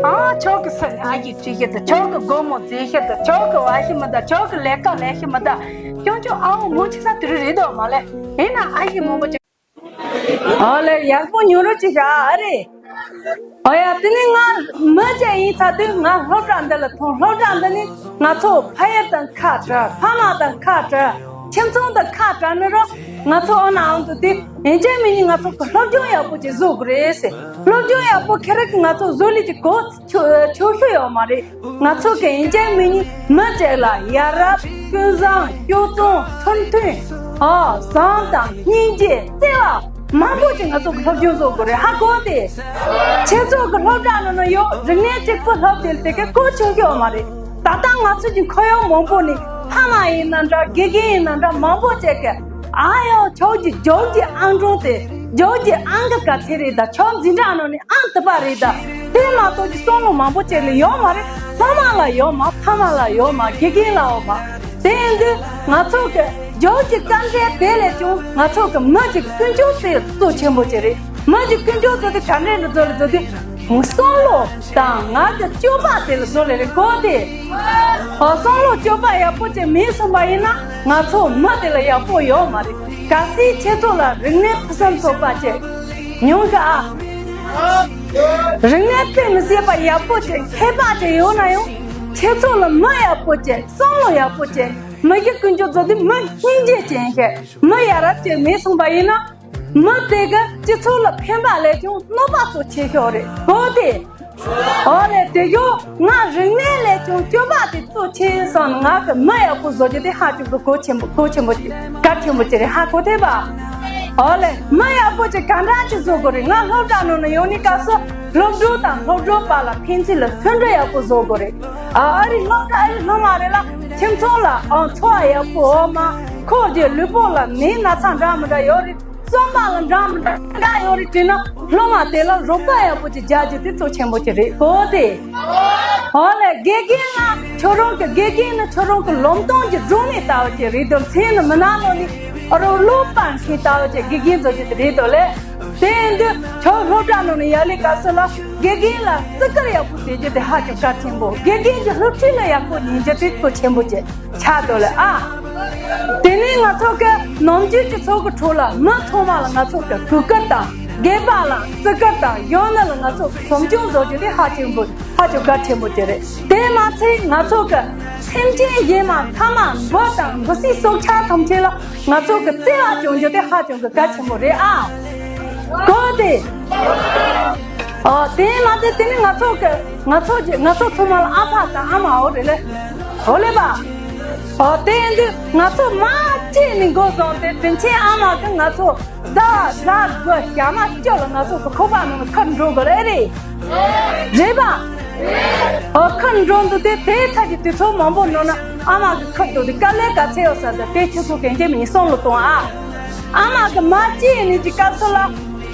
ཨ་ཆོག་གི་སེམས་ཨ་ཡི་ཁྲི་ཤེད་དུ་ཆོག་གི་སྒོ་མོ་རྫས་ཤེད་དུ་ཆོག་གི་བ་ཤི་མི་ད་ཆོག་གི་ལས་ཀ་ལས་ཤི་མི་ད། སྐྱོན་ཆོག་ཨ་འོ་མོ་ཆི་ས་དུ་རུ་རེད་དོ་མ་ལེ། ཡིན་ན་ཨ་ཡི་མང་པོ་ཅིག་ཨ་ལེ་ཡག་པོ་ཉོ་རོགས་ཅིག་བྱ་ཨ་རེ། ཨོ་ཡ་དེ་ནི་ང་མི་ཅག་ཡིན་ཚ་དུས་ང་སློབ་གྲྭ་འདི་ལ་ཐོན། སློབ་གྲྭ་འདི་ནི་ང་ཚོ་ཕ་ཡུལ་དང་ཁ་བྲལ། ཕ་མ་དང་ཁ་བྲལ། ཁྱིམ་ཚང་དང་ཁ་བྲལ་ནི་རོ། ང་ཚོ་ཨོ་ན་ཨང་དུ་དེ་ཡིན་གཅིག་མིན་གཉིས་ང་ཚོ་གི་སློབ་སྦྱོང་ཡག་པོ་ཅིག་བཟོ་དགོས་རེད་ཟེར། སློབ་སྦྱོང་ཡག་པོ་ཁྱེད་རང་གི་ང་ཚོ་བཟོ་ལས་ཀྱི་གོ་ཆོ་ཆོ་ཤོས་ཡོད་མ་རེད། ང་ཚོ་གི་ཡིན་གཅིག་མིན་གཉིས་མི་གཅིག་ལ་ཡ་རབས་ཀུན་བཟང་སྐྱོ་གདུང་ཚུལ་མཐུན། ཨ་བཟང་དང་སྙིང་རྗེ་བརྩེ་བ་མང་པོ་ཅིག་ང་ཚོ་གི་སློབ་སྦྱོང་བཟོ་དགོས་རེད་ཧ་གོ་སྟེ། ཁྱེད་ཚོ་གི་སློབ་གྲྭ་ནང་ན་ཡོད་རིག་གནས་གཅིག་པུ་སློབ་དེ་དེ་གི་གོ་ཆོད་ཀྱི་ཡོད་མ་རེད། ད་ལྟ་ང་ཚོ་གི་ཁོར་ཡུག་མང་པོ་ནི་ཕ་མ་ཡིན་ན་འདྲ་དགེ་རྒན་ཡིན་ན་འདྲ་མང་པོ་ཅིག་གི་ཨ་ཡོ་ཁྱོད་ཀྱི་ཇོ་ཀྱི་ཨང་གྲངས་དེ་ཇོ་ཀྱི་ཨང་གི་ག་ཚད་རེད་ད། ཁྱོད་འཛིན་གྲྭ་ནང་ནས་ཨང་དུ་པ་རེད་ད། དེ་མ་གཏོགས་ཀྱི་བསམ་བློ་མང་པོ་ཅིག་ལ་ཡོད་མ་རེད། སློབ་མ་ལ་ཡོད་མ། ཕ་མ་ལ་ཡོད་མ། དགེ་རྒན་ལ་ཡོད་མ། དེ་ཡིན་དུས་ང་ཚོ་གི་ཇོ་ཀྱི་དཀའ་འགྲན་དེ་ལས་ཀྱང་ང་ཚོ་གི་མི་གཅིག་ཀུན་སྤྱོད་དེ་གཙོ་ཆེན་པོ་ཅིག་རེད། མི་གཅིག་ཀུན་སྤྱོད་བཟོ་དུས་ག་འདྲས་ནས་བཟོ་ལ་བཟོ་དུས་བསམ་བློ་དང་ང་གི་སྤྱོད་པ་དེ་ལ་བཟོ་ལེ་རེད་གོ་དེ། ཨ་བསམ་བློ་སྤྱོད་པ་ཡག་པོ་ཅིག་མེད་སོང་པ་ཡིན་ན་ང་ཚོ་མི་དེ་ལ་ཡག་པོ་ཡོད་མ་རེད། གལ་སྲིད་ཁྱེད་ཚོ་ལ་རིག་གནས་ཕུན་སུམ་ཚོགས་པ་ཅིག་ཉུང་གི་ཨ། རིག་གནས་དཔེ་མི་སྲིད་པ་ཡག་པོ་ཅིག་མཁས་པ་ཅིག་ཡོད་ན་ཡང་ཁྱེད་ཚོ་ལ་མི་ཡག་པོ་ཅིག་བསམ་བློ་ཡག་པོ་ཅིག་མི་གི་ཀུན་སྤྱོད་བཟོ་དུས་མི་སྙིང་རྗེ་ཅན་ཞིག་མི་ཡ་རབས་ཅིག་མེད་སོང་པ་ཡིན་ན། མི་དེ་གི་སྤྱི་ཚོགས་ལ་ཕན་པ་ལས་ཀྱང་གནོད་པ་གཙོ་ཆེ་ཤོས་རེད་གོ་དེ། ཨོ་ལེ་དེ་གོ་ང་རིག་གནས་ལས་ཀྱང་སྤྱོད་པ་དེ་གཙོ་ཆེ་སོང་ང་གི་མི་ཡག་པོ་བཟོ་རྒྱུ་དེ་ཧ་ཅང་གི་གོ་ཆེན་པོ་གོ་ཆེན་པོ་གལ་ཆེན་པོ་ཅིག་རེད་ཧ་གོ་ཐེ་བ། ཨོ་ལེ་མི་ཡག་པོ་ཅིག་ག་འདྲ་ཅིག་བཟོ་དགོས་རེད། ང་སློབ་གྲྭ་ནང་ན་ཡོང་ནི་སྐབས་སུ་སློབ་ཕྲུག་དང་སློབ་གྲོགས་བར་ལ་ཕན་ཚུན་ལ་མཐུན་སྒྲིལ་ཡག་པོ་བཟོ་དགོས་རེད། ཨ་ཨ་རི་སློབ་གྲྭ་ཨ་རི་སློབ་མ་རེད་ལ་ཁྱིམ་ཚང་ལ་ཨང་འཚོ་བ་ཡག་པོ་འོ་མ་ཁོག་གི་ལུས་པོ་ལ་ནད་ན་ཚ་འདྲ་མི་འདྲ་ཡོད་རེད། བསམ་པ་ལ་འདྲ་མི་འདྲ་འདྲ་ཡོད་རེད་དྲིས་ན་སློབ་མ་དེ་ལ་རོགས་པ་ཡག་པོ་ཅིག་རྒྱག་རྒྱུ་དེ་གཙོ་ཆེན་པོ་ཅིག་རེད་གོ་དེ། ཨོ་ལེ། དགེ་རྒན་ལ་ཁྱོད་རང་གི་དགེ་རྒན་ནི་ཁྱོད་རང་གི་ལམ་སྟོན་གྱི་སྒྲོན་མེ་ལྟ་བུ་ཅིག་རེད་དོ། མཚན་ནི་མི་ནག་ལོ་ནི་ཨ་རོ་བློ་བཀལ་མཁན་ལྟ་བུ་ཅིག་དགེ་རྒན་ཚོ་ཅིག་རེད་དོ་ལེ། དེ་ཡིན་དུས་ཁྱོད་སློབ་གྲྭ་ནང་ནས་ཡར་ལས་ཀ་སོ་ལ་དགེ་རྒན་ལ་བརྩི་བཀུར་ཡག་པོ་བྱེད་རྒྱུ་དེ་ཧ་ཅང་གལ་ཆེན་པོ། དགེ་རྒན་གྱི་སློབ་ཁྲིད་ལ་ཡག་པོ་ཉན་རྒྱུ་དེ་གཙོ་ཆེན་པོ་ཅིག་ཆགས་དོ་ལེ་ཨ། དེ་ནས་ང་ཚོ་གི་ནམ་རྒྱུན་གྱི་ཚོགས་ཀྱི་ཁྲོད་ལ་མི་ཚང་མ་ལ་ང་ཚོ་གི་གུས་བཀུར་དང་དགེ་བ་ལ་བརྩི་བཀུར་དང་གཞོན་ནུ་ལ་ང་ཚོ་གི་སྲུང་སྐྱོང་བཟོ་རྒྱུ་དེ་ཧ་ཅང་པོ་ཧ་ཅང་གལ་ཆེན་པོ་དེ་རེད། དེ་མ་ཚད་ང་ཚོ་གི་སེམས་ཅན་གཞན་མ་ཐ་མ་འབུ་དང་འབུ་སྲིན་སྲོག་ཆགས་ཐམས་ཅད་ལ་ང་ཚོ་གི་བརྩེ་བ་བྱུང་རྒྱུ་དེ་ཧ་ཅང་གི་གལ་ཆེན་པོ་རེད་ཨ། གོ་དེ། ཨོ་དེ་མ་ཚད་དེ་ནི་ང་ཚོ་གི་ང་ཚོ་གི་ང་ཚོ་ཚང་མ་ལ་ཨ་ཕ་དང་ཨ་མ་ཡོད་རེད་ལེ། ཡོད་ལེ་པ། ཨོ་དེ་ཡིན་དུས་ང་ཚོ་མ་སྐྱེས་ནས་འགོ་བཟུང་སྟེ་དྲིན་ཆེན་ཨ་མ་གིས་ང་ཚོ་ཟླ་བ་གཟའ་དགུ་ཞག་མ་བཅུ་ལ་ང་ཚོ་གི་ཁང་པ་ནང་ལ་ཁུར་འགྲོ་དགོས་རེད། རེད་པ། ཨོ་ཁུར་འགྲོ་འདུག་སྟེ་དེའི་ཚབ་ཀྱི་དུས་ཚོད་མང་པོ་ནང་ན་ཨ་མ་གིས་ཁུར་འགྲོ་དུས་དཀའ་ལས་ག་ཚད་ཡོད་ས་ཟེར་དེ་ཁྱེད་ཚོ་གན་རྒྱ་མི་ཉིད་བསམ་བློ་གཏོང་ཨ། ཨ་མ་གིས་མ་སྐྱེས་ནས་ཀྱི་སྐབས་སུ་ལ་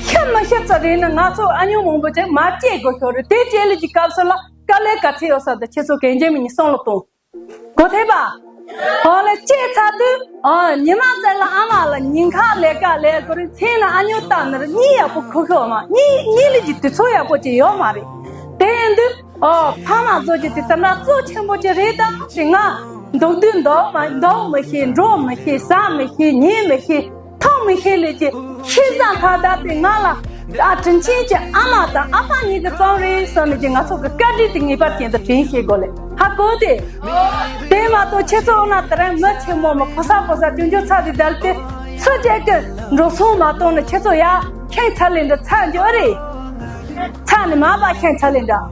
ཤི་མི་ཤི་ཙམ་རེད་ན་ང་ཚོ་ཨ་ཉོ་མང་པོ་ཅིག་མ་སྐྱེས་དགོས་ཤོག་རེད། དེ་སྐྱེས་ལས་ཀྱི་སྐབས་སུ་ལ་དཀའ་ལས་ག་ཚད་ཡོད་ས་དེ་ཁྱེད་ཚོ་གན་རྒྱ་མི་ཉིད་བསམ་བློ་གཏོང་། གོ་ཐེ་པ། ཨོ་ལེ་སྐྱེས་ཚར་དུས་ཨ་ཉི་མ་ཙམ་ལ་ཨ་མ་ལ་ཉིན་ཁ་ལས་ཀ་ལས་དགོས་རེད། མཚན་ལ་ཨ་ཉོ་ལྟ་ནི་རེད། གཉིད་ཡག་པོ་ཁུག་ཤོག་མ་གཉིད་གཉིད་ལས་ཀྱི་དུས་ཚོད་ཡག་པོ་ཅིག་ཡོད་མ་རེད། དེ་ཡིན་དུས། ཨོ་ཕ་མ་ཚོ་གི་དེ་ལྟར་ན་གཙོ་ཆེན་པོ་ཅིག་རེད་དམ་ཞེས། ང་འདུག་དུས་འདུག་མ་འདུག་མི་ཤེས། འགྲོ་མི་ཤེས། ཟ་མི་ཤེས། ཉལ་མི་ཤེས། འཐུང་མི་ཤེས་ལས་ཀྱི་ཤེས་བཟའ་ཁ་བརྡ་དེ་ང་ལ་ཨ་དྲིན་ཆེན་གྱི་ཨ་མ་དང་ཨ་ཕ་གཉིས་ཀྱི་རྩོམ་རེད་བསམ་ནས་ཀྱི་ང་ཚོ་གི་བཀའ་དྲིན་དེ་ངེས་པར་ཅན་དུ་དྲན་ཤེས་དགོས་ལེ། ཧ་གོ་དེ། དེ་མ་གཏོགས་ཁྱེད་ཚོ་འོ་ན་དེ་རིང་མི་ཆེན་མོ་མི་ཕོ་གསར་ཕོ་གསར་ཆུང་ཆུང་ཚ་དེ་བསྡད་དེ་སུ་གཅིག་གི་འགྲོ་སོང་མ་གཏོང་ན་ཁྱེད་ཚོ་ཡ་ཁྱེད་ཚ་ལེན་འདྲ་ཚ་འཇོག་རེད། ཚ་ནི་མ་པ་ཁྱེད་ཚ་ལེན་འདྲ།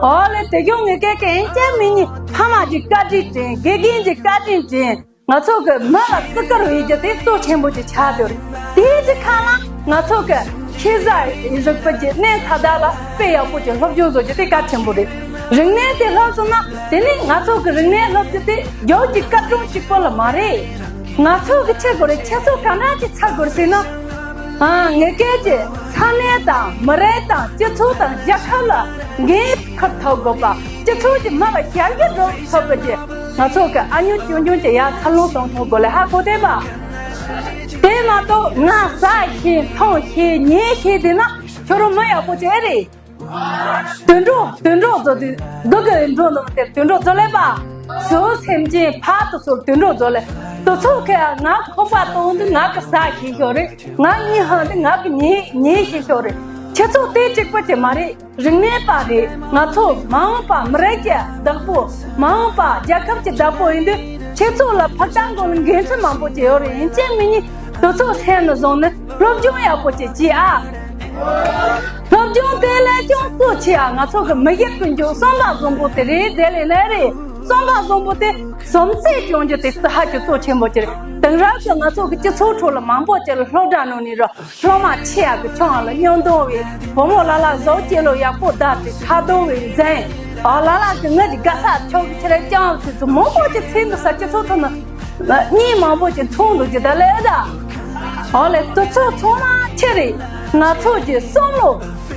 ཨོ་ལེ་དེ་སྐྱོང་ངེད་སྐད་ཀྱི་ཨེན་ཅེ་མི་ཉིད་ཕ་མ་གྱི་བཀའ་དྲིན་དྲན། དགེ་རྒན་གྱི་བཀའ་དྲིན་དྲན། ང་ཚོ་གི་མི་ལ་བརྩི་བཀུར་བྱེད་རྒྱུ་དེ་གཙོ་ཆེན་པོ་ཅིག་ཆགས་བསྡད་རེད། དེའི་ཅིག་ཁ་ལ་ང་ཚོ་གི་ཤེས་བྱ་རིག་པ་གྱི་གནས་མཐའ་དག་ལ་དཔེ་ཡག་པོ་ཅིག་སློབ་སྦྱོང་བཟོ་རྒྱུ་དེ་གལ་ཆེན་པོ་རེད། རིག་གནས་དེ་སློབ་སོང་ན་དེ་ནི་ང་ཚོ་གི་རིག་གནས་སློབ་རྒྱུ་དེ་རྒྱུགས་ཀྱི་སྐར་གྲངས་གཅིག་པོ་ལ་མ་རེད། ང་ཚོ་གི་ཆེ་དགོས་རེད། ཁྱེད་ཚོ་ག་འདྲ་ཅིག་ཚ་དགོས་ཟེར་ན། ཨ་ངེད་སྐད་ཀྱི་ས་གནས་དང་མི་རིགས་དང་སྤྱི་ཚོགས་དང་རྒྱལ་ཁབ་ལ་འགན་འཁུར་ཐུབ་དགོས་པ། སྤྱི་ཚོགས་ཀྱི་མི་ལ་ཞབས་ཞུ་སྒྲུབ་ཐུབ་པ་ཅིག་ང་ཚོ་གི་ཨ་ཉོ་ཆུང་ཆུང་ཅིག་ཡར་འཚར་ལོངས་གཏོང་ཐུབ་དགོས་ལེ། ཧ་གོ་དེ་པ། དེ་མ་གཏོགས་ང་ཟ་ཤེས་འཐུང་ཤེས་ཉལ་ཤེས་དེ་ན་ཁྱོད་རང་མི་ཡག་པོ་ཅིག་རེད། དུད་འགྲོ་དུད་འགྲོ་བཟོ་དུས་སྡུག་གི་འགྲོ་འདུག་དེར་དུད་འགྲོ་བཟོ་ལེ་པ། སུ་སེམས་ཅན་ཕ་དུ་སོར་དུད་འགྲོ་བཟོ་ལེ། དུ་ཚོགས་ཁེ་ང་ཁོ་པ་གཏོང་དུས་ང་གི་ཟ་ཤེས་ཤོག་རེད། ང་གཉིད་ཧང་དུས་ང་གི་ཉལ་ཉལ་ཤེས་ཤོག་རེད། ཁྱེད་ཚོ་དེ་གཅིག་པ་ཅིག་མ་རེད། རིག་གནས་པ་རེད། ང་ཚོ་མ་འོངས་པ་མི་རིགས་ཀྱི་བདག་པོ། མ་འོངས་པ་རྒྱལ་ཁབ་ཀྱི་བདག་པོ་ཡིན་དུས་ཁྱེད་ཚོ་ལ་ཕ་ཏང་གོ་ལ་འགན་འཁྲི་མང་པོ་ཅིག་ཡོད་རེད། ཡིན་གཅིག་མིན་གཉིས་དུ་ཚོགས་སེམས་ནས་བཟུང་ནས་སློབ་སྦྱོང་ཡག་པོ་ཅིག་བྱེད་ཨ། སློབ་སྦྱོང་དེ་ལས་ཀྱང་གཙོ་ཆེ་ཨ། ང་ཚོ་གི་མི་ཡུལ་ཀུན་འཇོག་བསམ་པ་བཟང་པོ་དེ་རེད། དེ་ལས་ལས་རེད། བསམ་པ་བཟང་པོ་དེ་བསམ་ཚད་སྐྱོང་རྒྱུ་དེ་ཧ་ཅང་གཙོ་ཆེན་པོ་ཅིག་རེད། དེང་རབས་ཀྱི་ང་ཚོ་གི་སྤྱི་ཚོགས་ཁྲོད་ལ་མང་པོ་ཅིག་ལ་སློབ་གྲྭ་ནང་ནས་ར་སློབ་མ་ཆེ་ཡག་གི་ཆུང་ཡག་ལ་བསྙོན་འདོན་བས། བུ་མོ་ལ་ལ་བཟོ་སྐྱེ་ལོ་ཡག་པོ་བདག་དེ་ཁ་རྡུང་བས་འཛིན། ཨ་ལ་ལ་གི་ངའི་དགའ་ས་ཆོག་གི་ཁྱེད་རང་ཅང་དེ་ཚོ་མང་པོ་ཅིག་ཚིག་འདུག་ས་སྤྱི་ཚོགས་ཐོག་ན། གཉིས་མང་པོ་ཅིག་མཐོང་འདུག་ཅི་ད་ལས་ད། ཨོ་ལེ་དུ་ཚོགས་ཚང་མ་ཆེ་རེད། ང་ཚོ་གི་བསམ་བློ་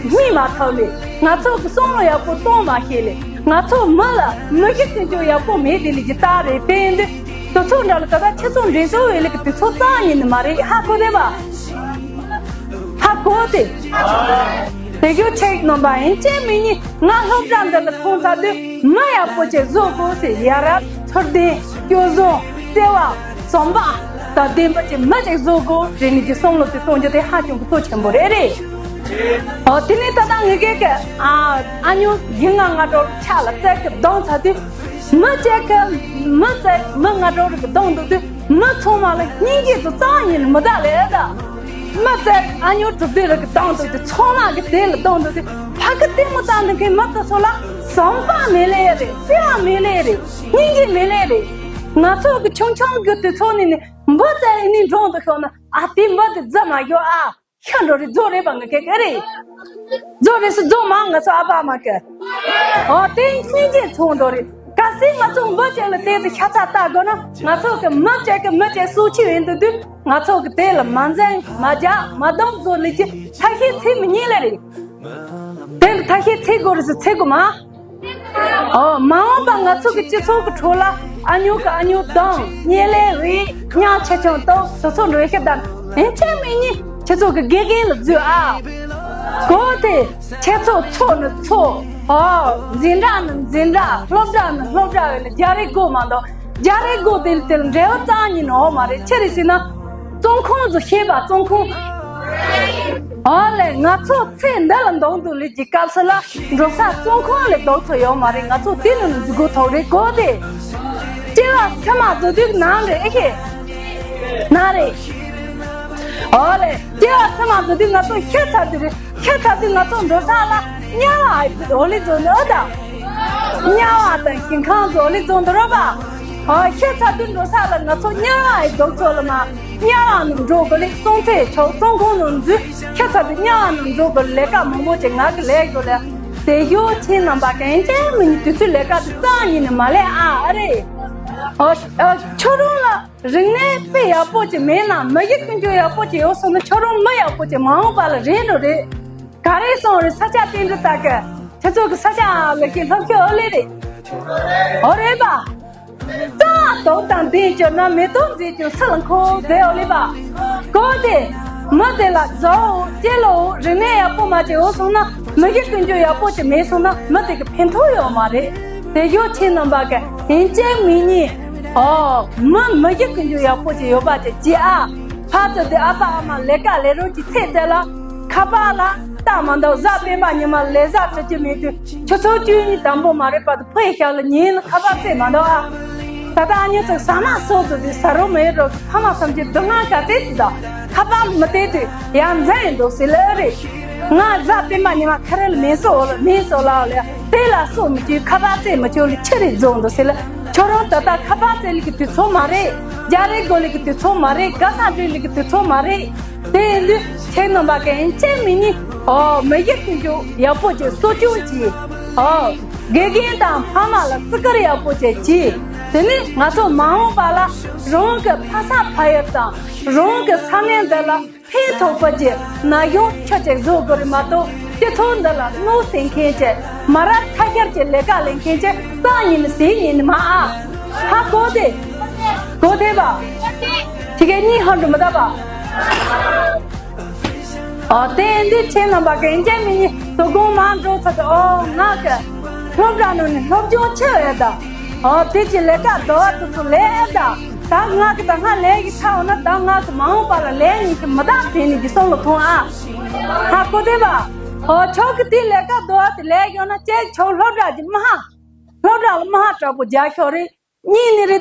སྨིན་མ་ཐག་ལས། ང་ཚོ་གི་བསམ་བློ་ཡག་པོ་གཏོང་མ་ཤེས་ལས། ང་ཚོ་མི་ལ་མི་གི་ཀུན་སྤྱོད་ཡག་པོ་མེད་དེ་ལས་ཀྱི་རྟགས་རེད། དེ་ཡིན་དུས་དུ་ཚོགས་འདྲ་ལ་ད་ལྟ་ཁྱེད་ཚོ་འདྲེན་བཟོ་བའི་ལས་ཀྱི་དུ་ཚོགས་རྩ་ཉིད་ནི་མ་རེད། ཧ་གོ་དེ་བ། ཧ་གོ་དེ། དེ་གྱུར་ཆེག་རྣམ་པ་ཡིན་གཅིག་མིན་གཉིས་ང་སློབ་གྲྭ་འདི་ལ་མཐོང་ཚར་དུས་མི་ཡག་པོ་ཅིག་བཟོ་དགོས་ཟེར། ཡ་རབས་ཚུལ་ལྡན་སྐྱོ་བཟང་བརྩེ་བ་བསམ་པ་དང་ལྡན་པ་ཅིག་མི་ཅིག་བཟོ་དགོས་ཟེར་ནས་ཀྱི་བསམ་བློ་དེ་གཏོང་རྒྱུ་དེ་ཧ་ཅང་གི་གཙོ་ཆེན་པོ་རེད་རེད། ཨོ་དེ་ནས་ད་ལྟ་ངེད་ཀྱི་ཨ་ཨ་ཉོ་ཡིན་ང་ང་འགྲོ་ཆ་ལ་བཙལ་གི་བསྡོམས་ཚར་དུས་མི་གཅིག་གི་མི་བཙལ་མི་ང་འགྲོ་རིག་གི་བསྡོམས་འདུག་དུས་མི་ཚང་མ་ལ་སྙིང་རྗེ་དང་གཙང་ཡིན་མི་དག་ལས་ད། མི་ཚེ་ཨ་ཉོ་གྲུབ་དུས་རིག་གི་བཏང་འདུག་དུས་ཚང་མ་གི་དེ་ལ་བཏང་འདུག་དུས་ཕ་གི་ལྟད་མོ་བལྟ་འདུག་མཁན་མི་དེ་ཚོ་ལ་བསམ་པ་མེད་ལེ་རེད། བརྩེ་བ་མེད་ལེ་རེད། སྙིང་རྗེ་མེད་ལེ་རེད། ང་ཚོ་གི་ཆུང་ཆུང་གི་དུས་ཚོད་ནས་ནི་འབུ་རྩྭ་ཡིན་ནི་འགྲོ་འདུག་ཤོག་ན་ཨ་དེ་འབུ་དེ་རྫི་མ་ཡོད་ཨ། ཤ་འགྲོ་རེད་རྫོགས་རེད་པ་ང་ཁེ་གེ་རེད། རྫོགས་རེད་སུ་རྫོགས་མ་ང་ཚོ་ཨ་ཕ་མ་གི། ཨོ་དེ་སྙིང་རྗེ་ཚོང་འགྲོ་རེད། གལ་སྲིད་ང་ཚོ་འབུ་ཅན་ལ་དེ་ཚོ་ཤ་ཚ་ལྟ་དགོས་ན་ང་ཚོ་གི་མི་ཅན་གི་མི་ཅན་སུ་ཆི་ཡིན་དུ་དུས་ང་ཚོ་གི་དེ་ལ་མ་འཛེམ་མ་རྒྱག་མ་གདོང་བཟོ་ལས་ཀྱི་ཐ་ཤེས་ཚེ་མི་ཉིད་ལ་རེད། དེ་ལ་ཐ་ཤེས་ཚེ་དགོས་རེད་སུ་ཚེ་དགོས་མ། ཨོ། མ་འོངས་པ་ང་ཚོ་གི་སྤྱི་ཚོགས་ཀྱི་ཁྲོད་ལ་ཨ་ཉོ་གི་ཨ་ཉོ་དང་ཉེ་ལས་རེད། ཉག་ཆེ་ཆུང་དང་དེ་ཚོ་འགྲོ་ཤེས་དང་ཨེ་ཆེ་མི་ཉིད་ཁྱེད་ཚོ་གི་དགེ་རྒན་ལ་འཛུལ་ཨ། གོ་དེ། ཁྱེད་ཚོ་ཚོགས་ནི་ཚོགས། ཨོ། འཛིན་གྲྭ་ནི་འཛིན་གྲྭ། སློབ་གྲྭ་ནི་སློབ་གྲྭ་ཡོད་ནི་རྒྱ་རིགས་དགོས་མ་འདུག་རྒྱ་རིགས་དགོས་དེ་དེ་འབྲེལ་བ་རྩ་ཉིད་ནི་ཡོད་མ་རེད། ཆི་རེད་ཟེར་ན། བཙོན་ཁང་དུ་ཤེས་པ་བཙོན་ཁང་། ཨོ་ལེ། ང་ཚོ་ཚེ་འདི་ལ་འདང་དུ་ལུས་ཀྱི་སྐབས་སུ་ལ་འགྲོ་ས་བཙོན་ཁང་ལས་ལྡོག་ཚོད་ཡོད་མ་རེད། ང་ཚོ་དེ་ནི་འཛུལ་དགོས་ཐོག་རེད་གོ་དེ། སྐྱེ་བ་སེམས་མ་བཟོ་དུས་ནང་རེད་ཨེ་ཤེས། ན་རེད། ཨོ་ལེ། སྐྱེ་བ་སེམས་མ་བཟོ་དུས་ང་ཚོ་ཤི་ཚར་དུས་རེད། ཤི་ཚར་དུས་ང་ཚོ་འགྲོ་ས་ལ་དམྱལ་བ་ཨོ་ལི་རྫོང་ནི་ཨོ་ད། དམྱལ་བ་དང་ཞིང་ཁམས་ཨོ་ལི་རྫོང་དུ་རོ་པ། ཨོ་ཤི་ཚར་དུས་འགྲོ་ས་ལ་ང་ཚོ་དམྱལ་བ་ཨི་ལྡོག་ཚོད་ལ་མ། དམྱལ་བ་ནང་འགྲོ་དགོས་ལེ་སོང་ཚེ་ཆོག་བཙོན་ཁང་ནང་འཛུལ། ཤི་ཚར་དུས་དམྱལ་བ་ནང་འགྲོ་དགོས་ལེ་ལས་ཀ་མང་པོ་ཅིག་ང་གི་ལས་དགོས་ལེ། དེ་ཡོད་ཁྱེད་རྣམ་པ་གན་ཅན་མི་ཉིད་དུས་ཚོད་ལས་ཀ་དེ་རྩ་ཉིད་ནས་མ་ལས་ཨ་ཨ་རེ། ཨོ་ཨོ་ཁྱོད་རང་ལ། རིག་གནས་དཔེ་ཡག་པོ་ཅིག་མེད་ན་མི་ཡི་ཀུན་སྤྱོད་ཡག་པོ་ཅིག་ཡོད་སོང་ན་ཁྱོད་རང་མི་ཡག་པོ་ཅིག་མ་འོངས་པ་ལ་རེད་འགྲོ་རེད། ག་རེ་སོང་རེད། ས་ཆ་བསྟན་འགྲོ་ལྟ་གི་ཁྱེད་ཚོ་གི་ས་ཆ་ལ་ཀི་ལྷོ་ཁྱོད་ཨོ་ལེ་རེད། ཨོ་རེད་པ། རྩྭ་དོག་དང་ལྡན་གྱུར་ན་མེ་ཏོག་མཛེས་ཀྱང་ས་ལ་འཁོར་མཛེས་ཨོ་ལེ་པ། གོ་དེ། མི་དེ་ལ་བཟའ་འོ་སྐྱེལ་ལོ་འོ་རིག་གནས་ཡག་པོ་མ་ཅིག་ཡོད་སོང་ན་མི་ཡི་ཀུན་སྤྱོད་ཡག་པོ་ཅིག་མེད་སོང་ན་མི་དེ་གི་ཕན་ཐོགས་ཡོད་མ་རེད། དེ་ཡོད་ཁྱེད་རྣམ་པ་གི་ཡིན་གཅིག་མིན་གཉིས། ཨོ། མི་མི་ཡི་ཀུན་སྤྱོད་ཡག་པོ་ཅིག་ཡོད་པ་ཅིག་ཅི་ཨ། ཕ་ཚོ་དེ་ཨ་ཕ་ཨ་མ་ལས་ཀ་ལས་རོགས་ཀྱི་ཚེ་ཚད་ལ། ཁ་པར་ལ་ལྟ་མ་འདུག་གཟའ་སྤེན་པ་ཉི་མ་ལས་གཟའ་གྲུབ་ཀྱི་མེད་དུས་ཆུ་ཚོད་བཅུ་གཉིས་དང་པོ་མ་རེད་པ་དུ་ཕོ་ཡི་ཞག་ལ་ཉིན་ལ་ཁ་པར་རྩེ་མ་འདུག་ཨ། ད་ལྟ་ཨ་ཉོ་ཚོ་ཟ་མ་སོགས་ཚོ་དེ་ཟ་རོ་མེད་རོ་ཕ་མ་བསམ་གྱི་སྡུག་བསྔལ་ག་ཚད་དུ་དང་ཁ་པར་མི་བལྟས་དུས་ཡང་འཛིན་ཡིན་འདུག་ཟེར་ལེ་རེད། ང་གཟའ་སྤེན་པ་ཉི་མ་ཁ་རེ་ལ་མེ་སོ་འོ་ལ་མེ་སོ་ལ་འོ་ལ་དེ་ལ་སོ་མི་བཅུག་ཁ་པར་རྩེ་མི་བཅུག་ལ་ཆི་རེད་རྫོང་འདུག་ཟེར་ལ་ཁྱོད་རང་ད་ལྟ་ཁ་པར་རྩེ་ལི་གི་དུས་ཚོད་མ་རེད། རྒྱ་རེ་དགོ་ལི་གི་དུས་ཚོད་མ་རེད། ག་ས་འགྲོ་ལི་གི་དུས་ཚོད་མ་རེད། དེ་ཡིན་དུས་ཁྱེད་རྣམ་པ་གན་ཅན་མི་ཉིད་ཨོ་མི་ཡི་ཀུན་སྤྱོད་ཡག་པོ་ཅིག་གསོ་སྐྱོང་གྱིས་ཨོ་དགེ་རྒན་དང་ཕ་མ་ལ་བརྩི་བཀུར་ཡག་པོ་ཅིག་གྱིས། དེ་ནི་ང་ཚོ་མ་འོངས་པ་ལ་རང་གི་ཕ་ས་ཕ་ཡུལ་དང་རང་གི་ས་གནས་འདི་ལ་ཕན་ཐོགས་པ་ཅིག་ན་གཞོན་ཁྱོད་ཅིག་བཟོ་དགོས་རེད་མ་གཏོགས་སྤྱི་ཚོགས་འདི་ལ་གནོད་སེམས་མཁན་ཅིག་མ་རབས་ཐ་ཤལ་གྱི་ལས་ཀ་ལས་མཁན་ཅིག་རྩ་ཉིད་ནས་ཟེར་ཉིད་ནས་མ་ཨ། ཧ་གོ་དེ། གོ་དེ་བ། དེ་གའི་གཉིས་ཧ་འགྲོ་མི་ད་བ། ཨོ་དེ་འདི་ཁྱེད་རྣམ་པ་གན་ཅན་མི་ཉིད་དོ་དགོང་མ་འགྲོ་ཚར་ཏེ་ཨོ་ང་གི་སློབ་གྲྭ་ནང་ནས་སློབ་སྦྱོང་ཆེ་བས་ད། ཨོ་དེ་ཀྱི་ལས་ཀ་དོ་བ་དུ་ཚོ་ལས་ཨེ་ད། ད་ང་གི་ད་ང་ལས་ཀྱི་ཚ་འོ་ན་ད་ང་གི་མ་འོངས་པ་ལ་ལས་ཉིད་ཀྱི་མི་ད་དེ་ནི་གི་སོང་ལ་ཐོང་ཨ། ཧ་གོ་དེ་བ། ཨོ་ཁྱོད་ཀྱི་དེ་ལས་ཀ་དོ་བ་དེ་ལས་ཡོད་ན་ཅེ་ཁྱོད་སློབ་གྲྭ་གི་མ་ཧ། སློབ་གྲྭ་ལ་མ་ཧ་དྲག་པོ་རྒྱག་ཤོག་རེད། གཉིས་ནི་རེད།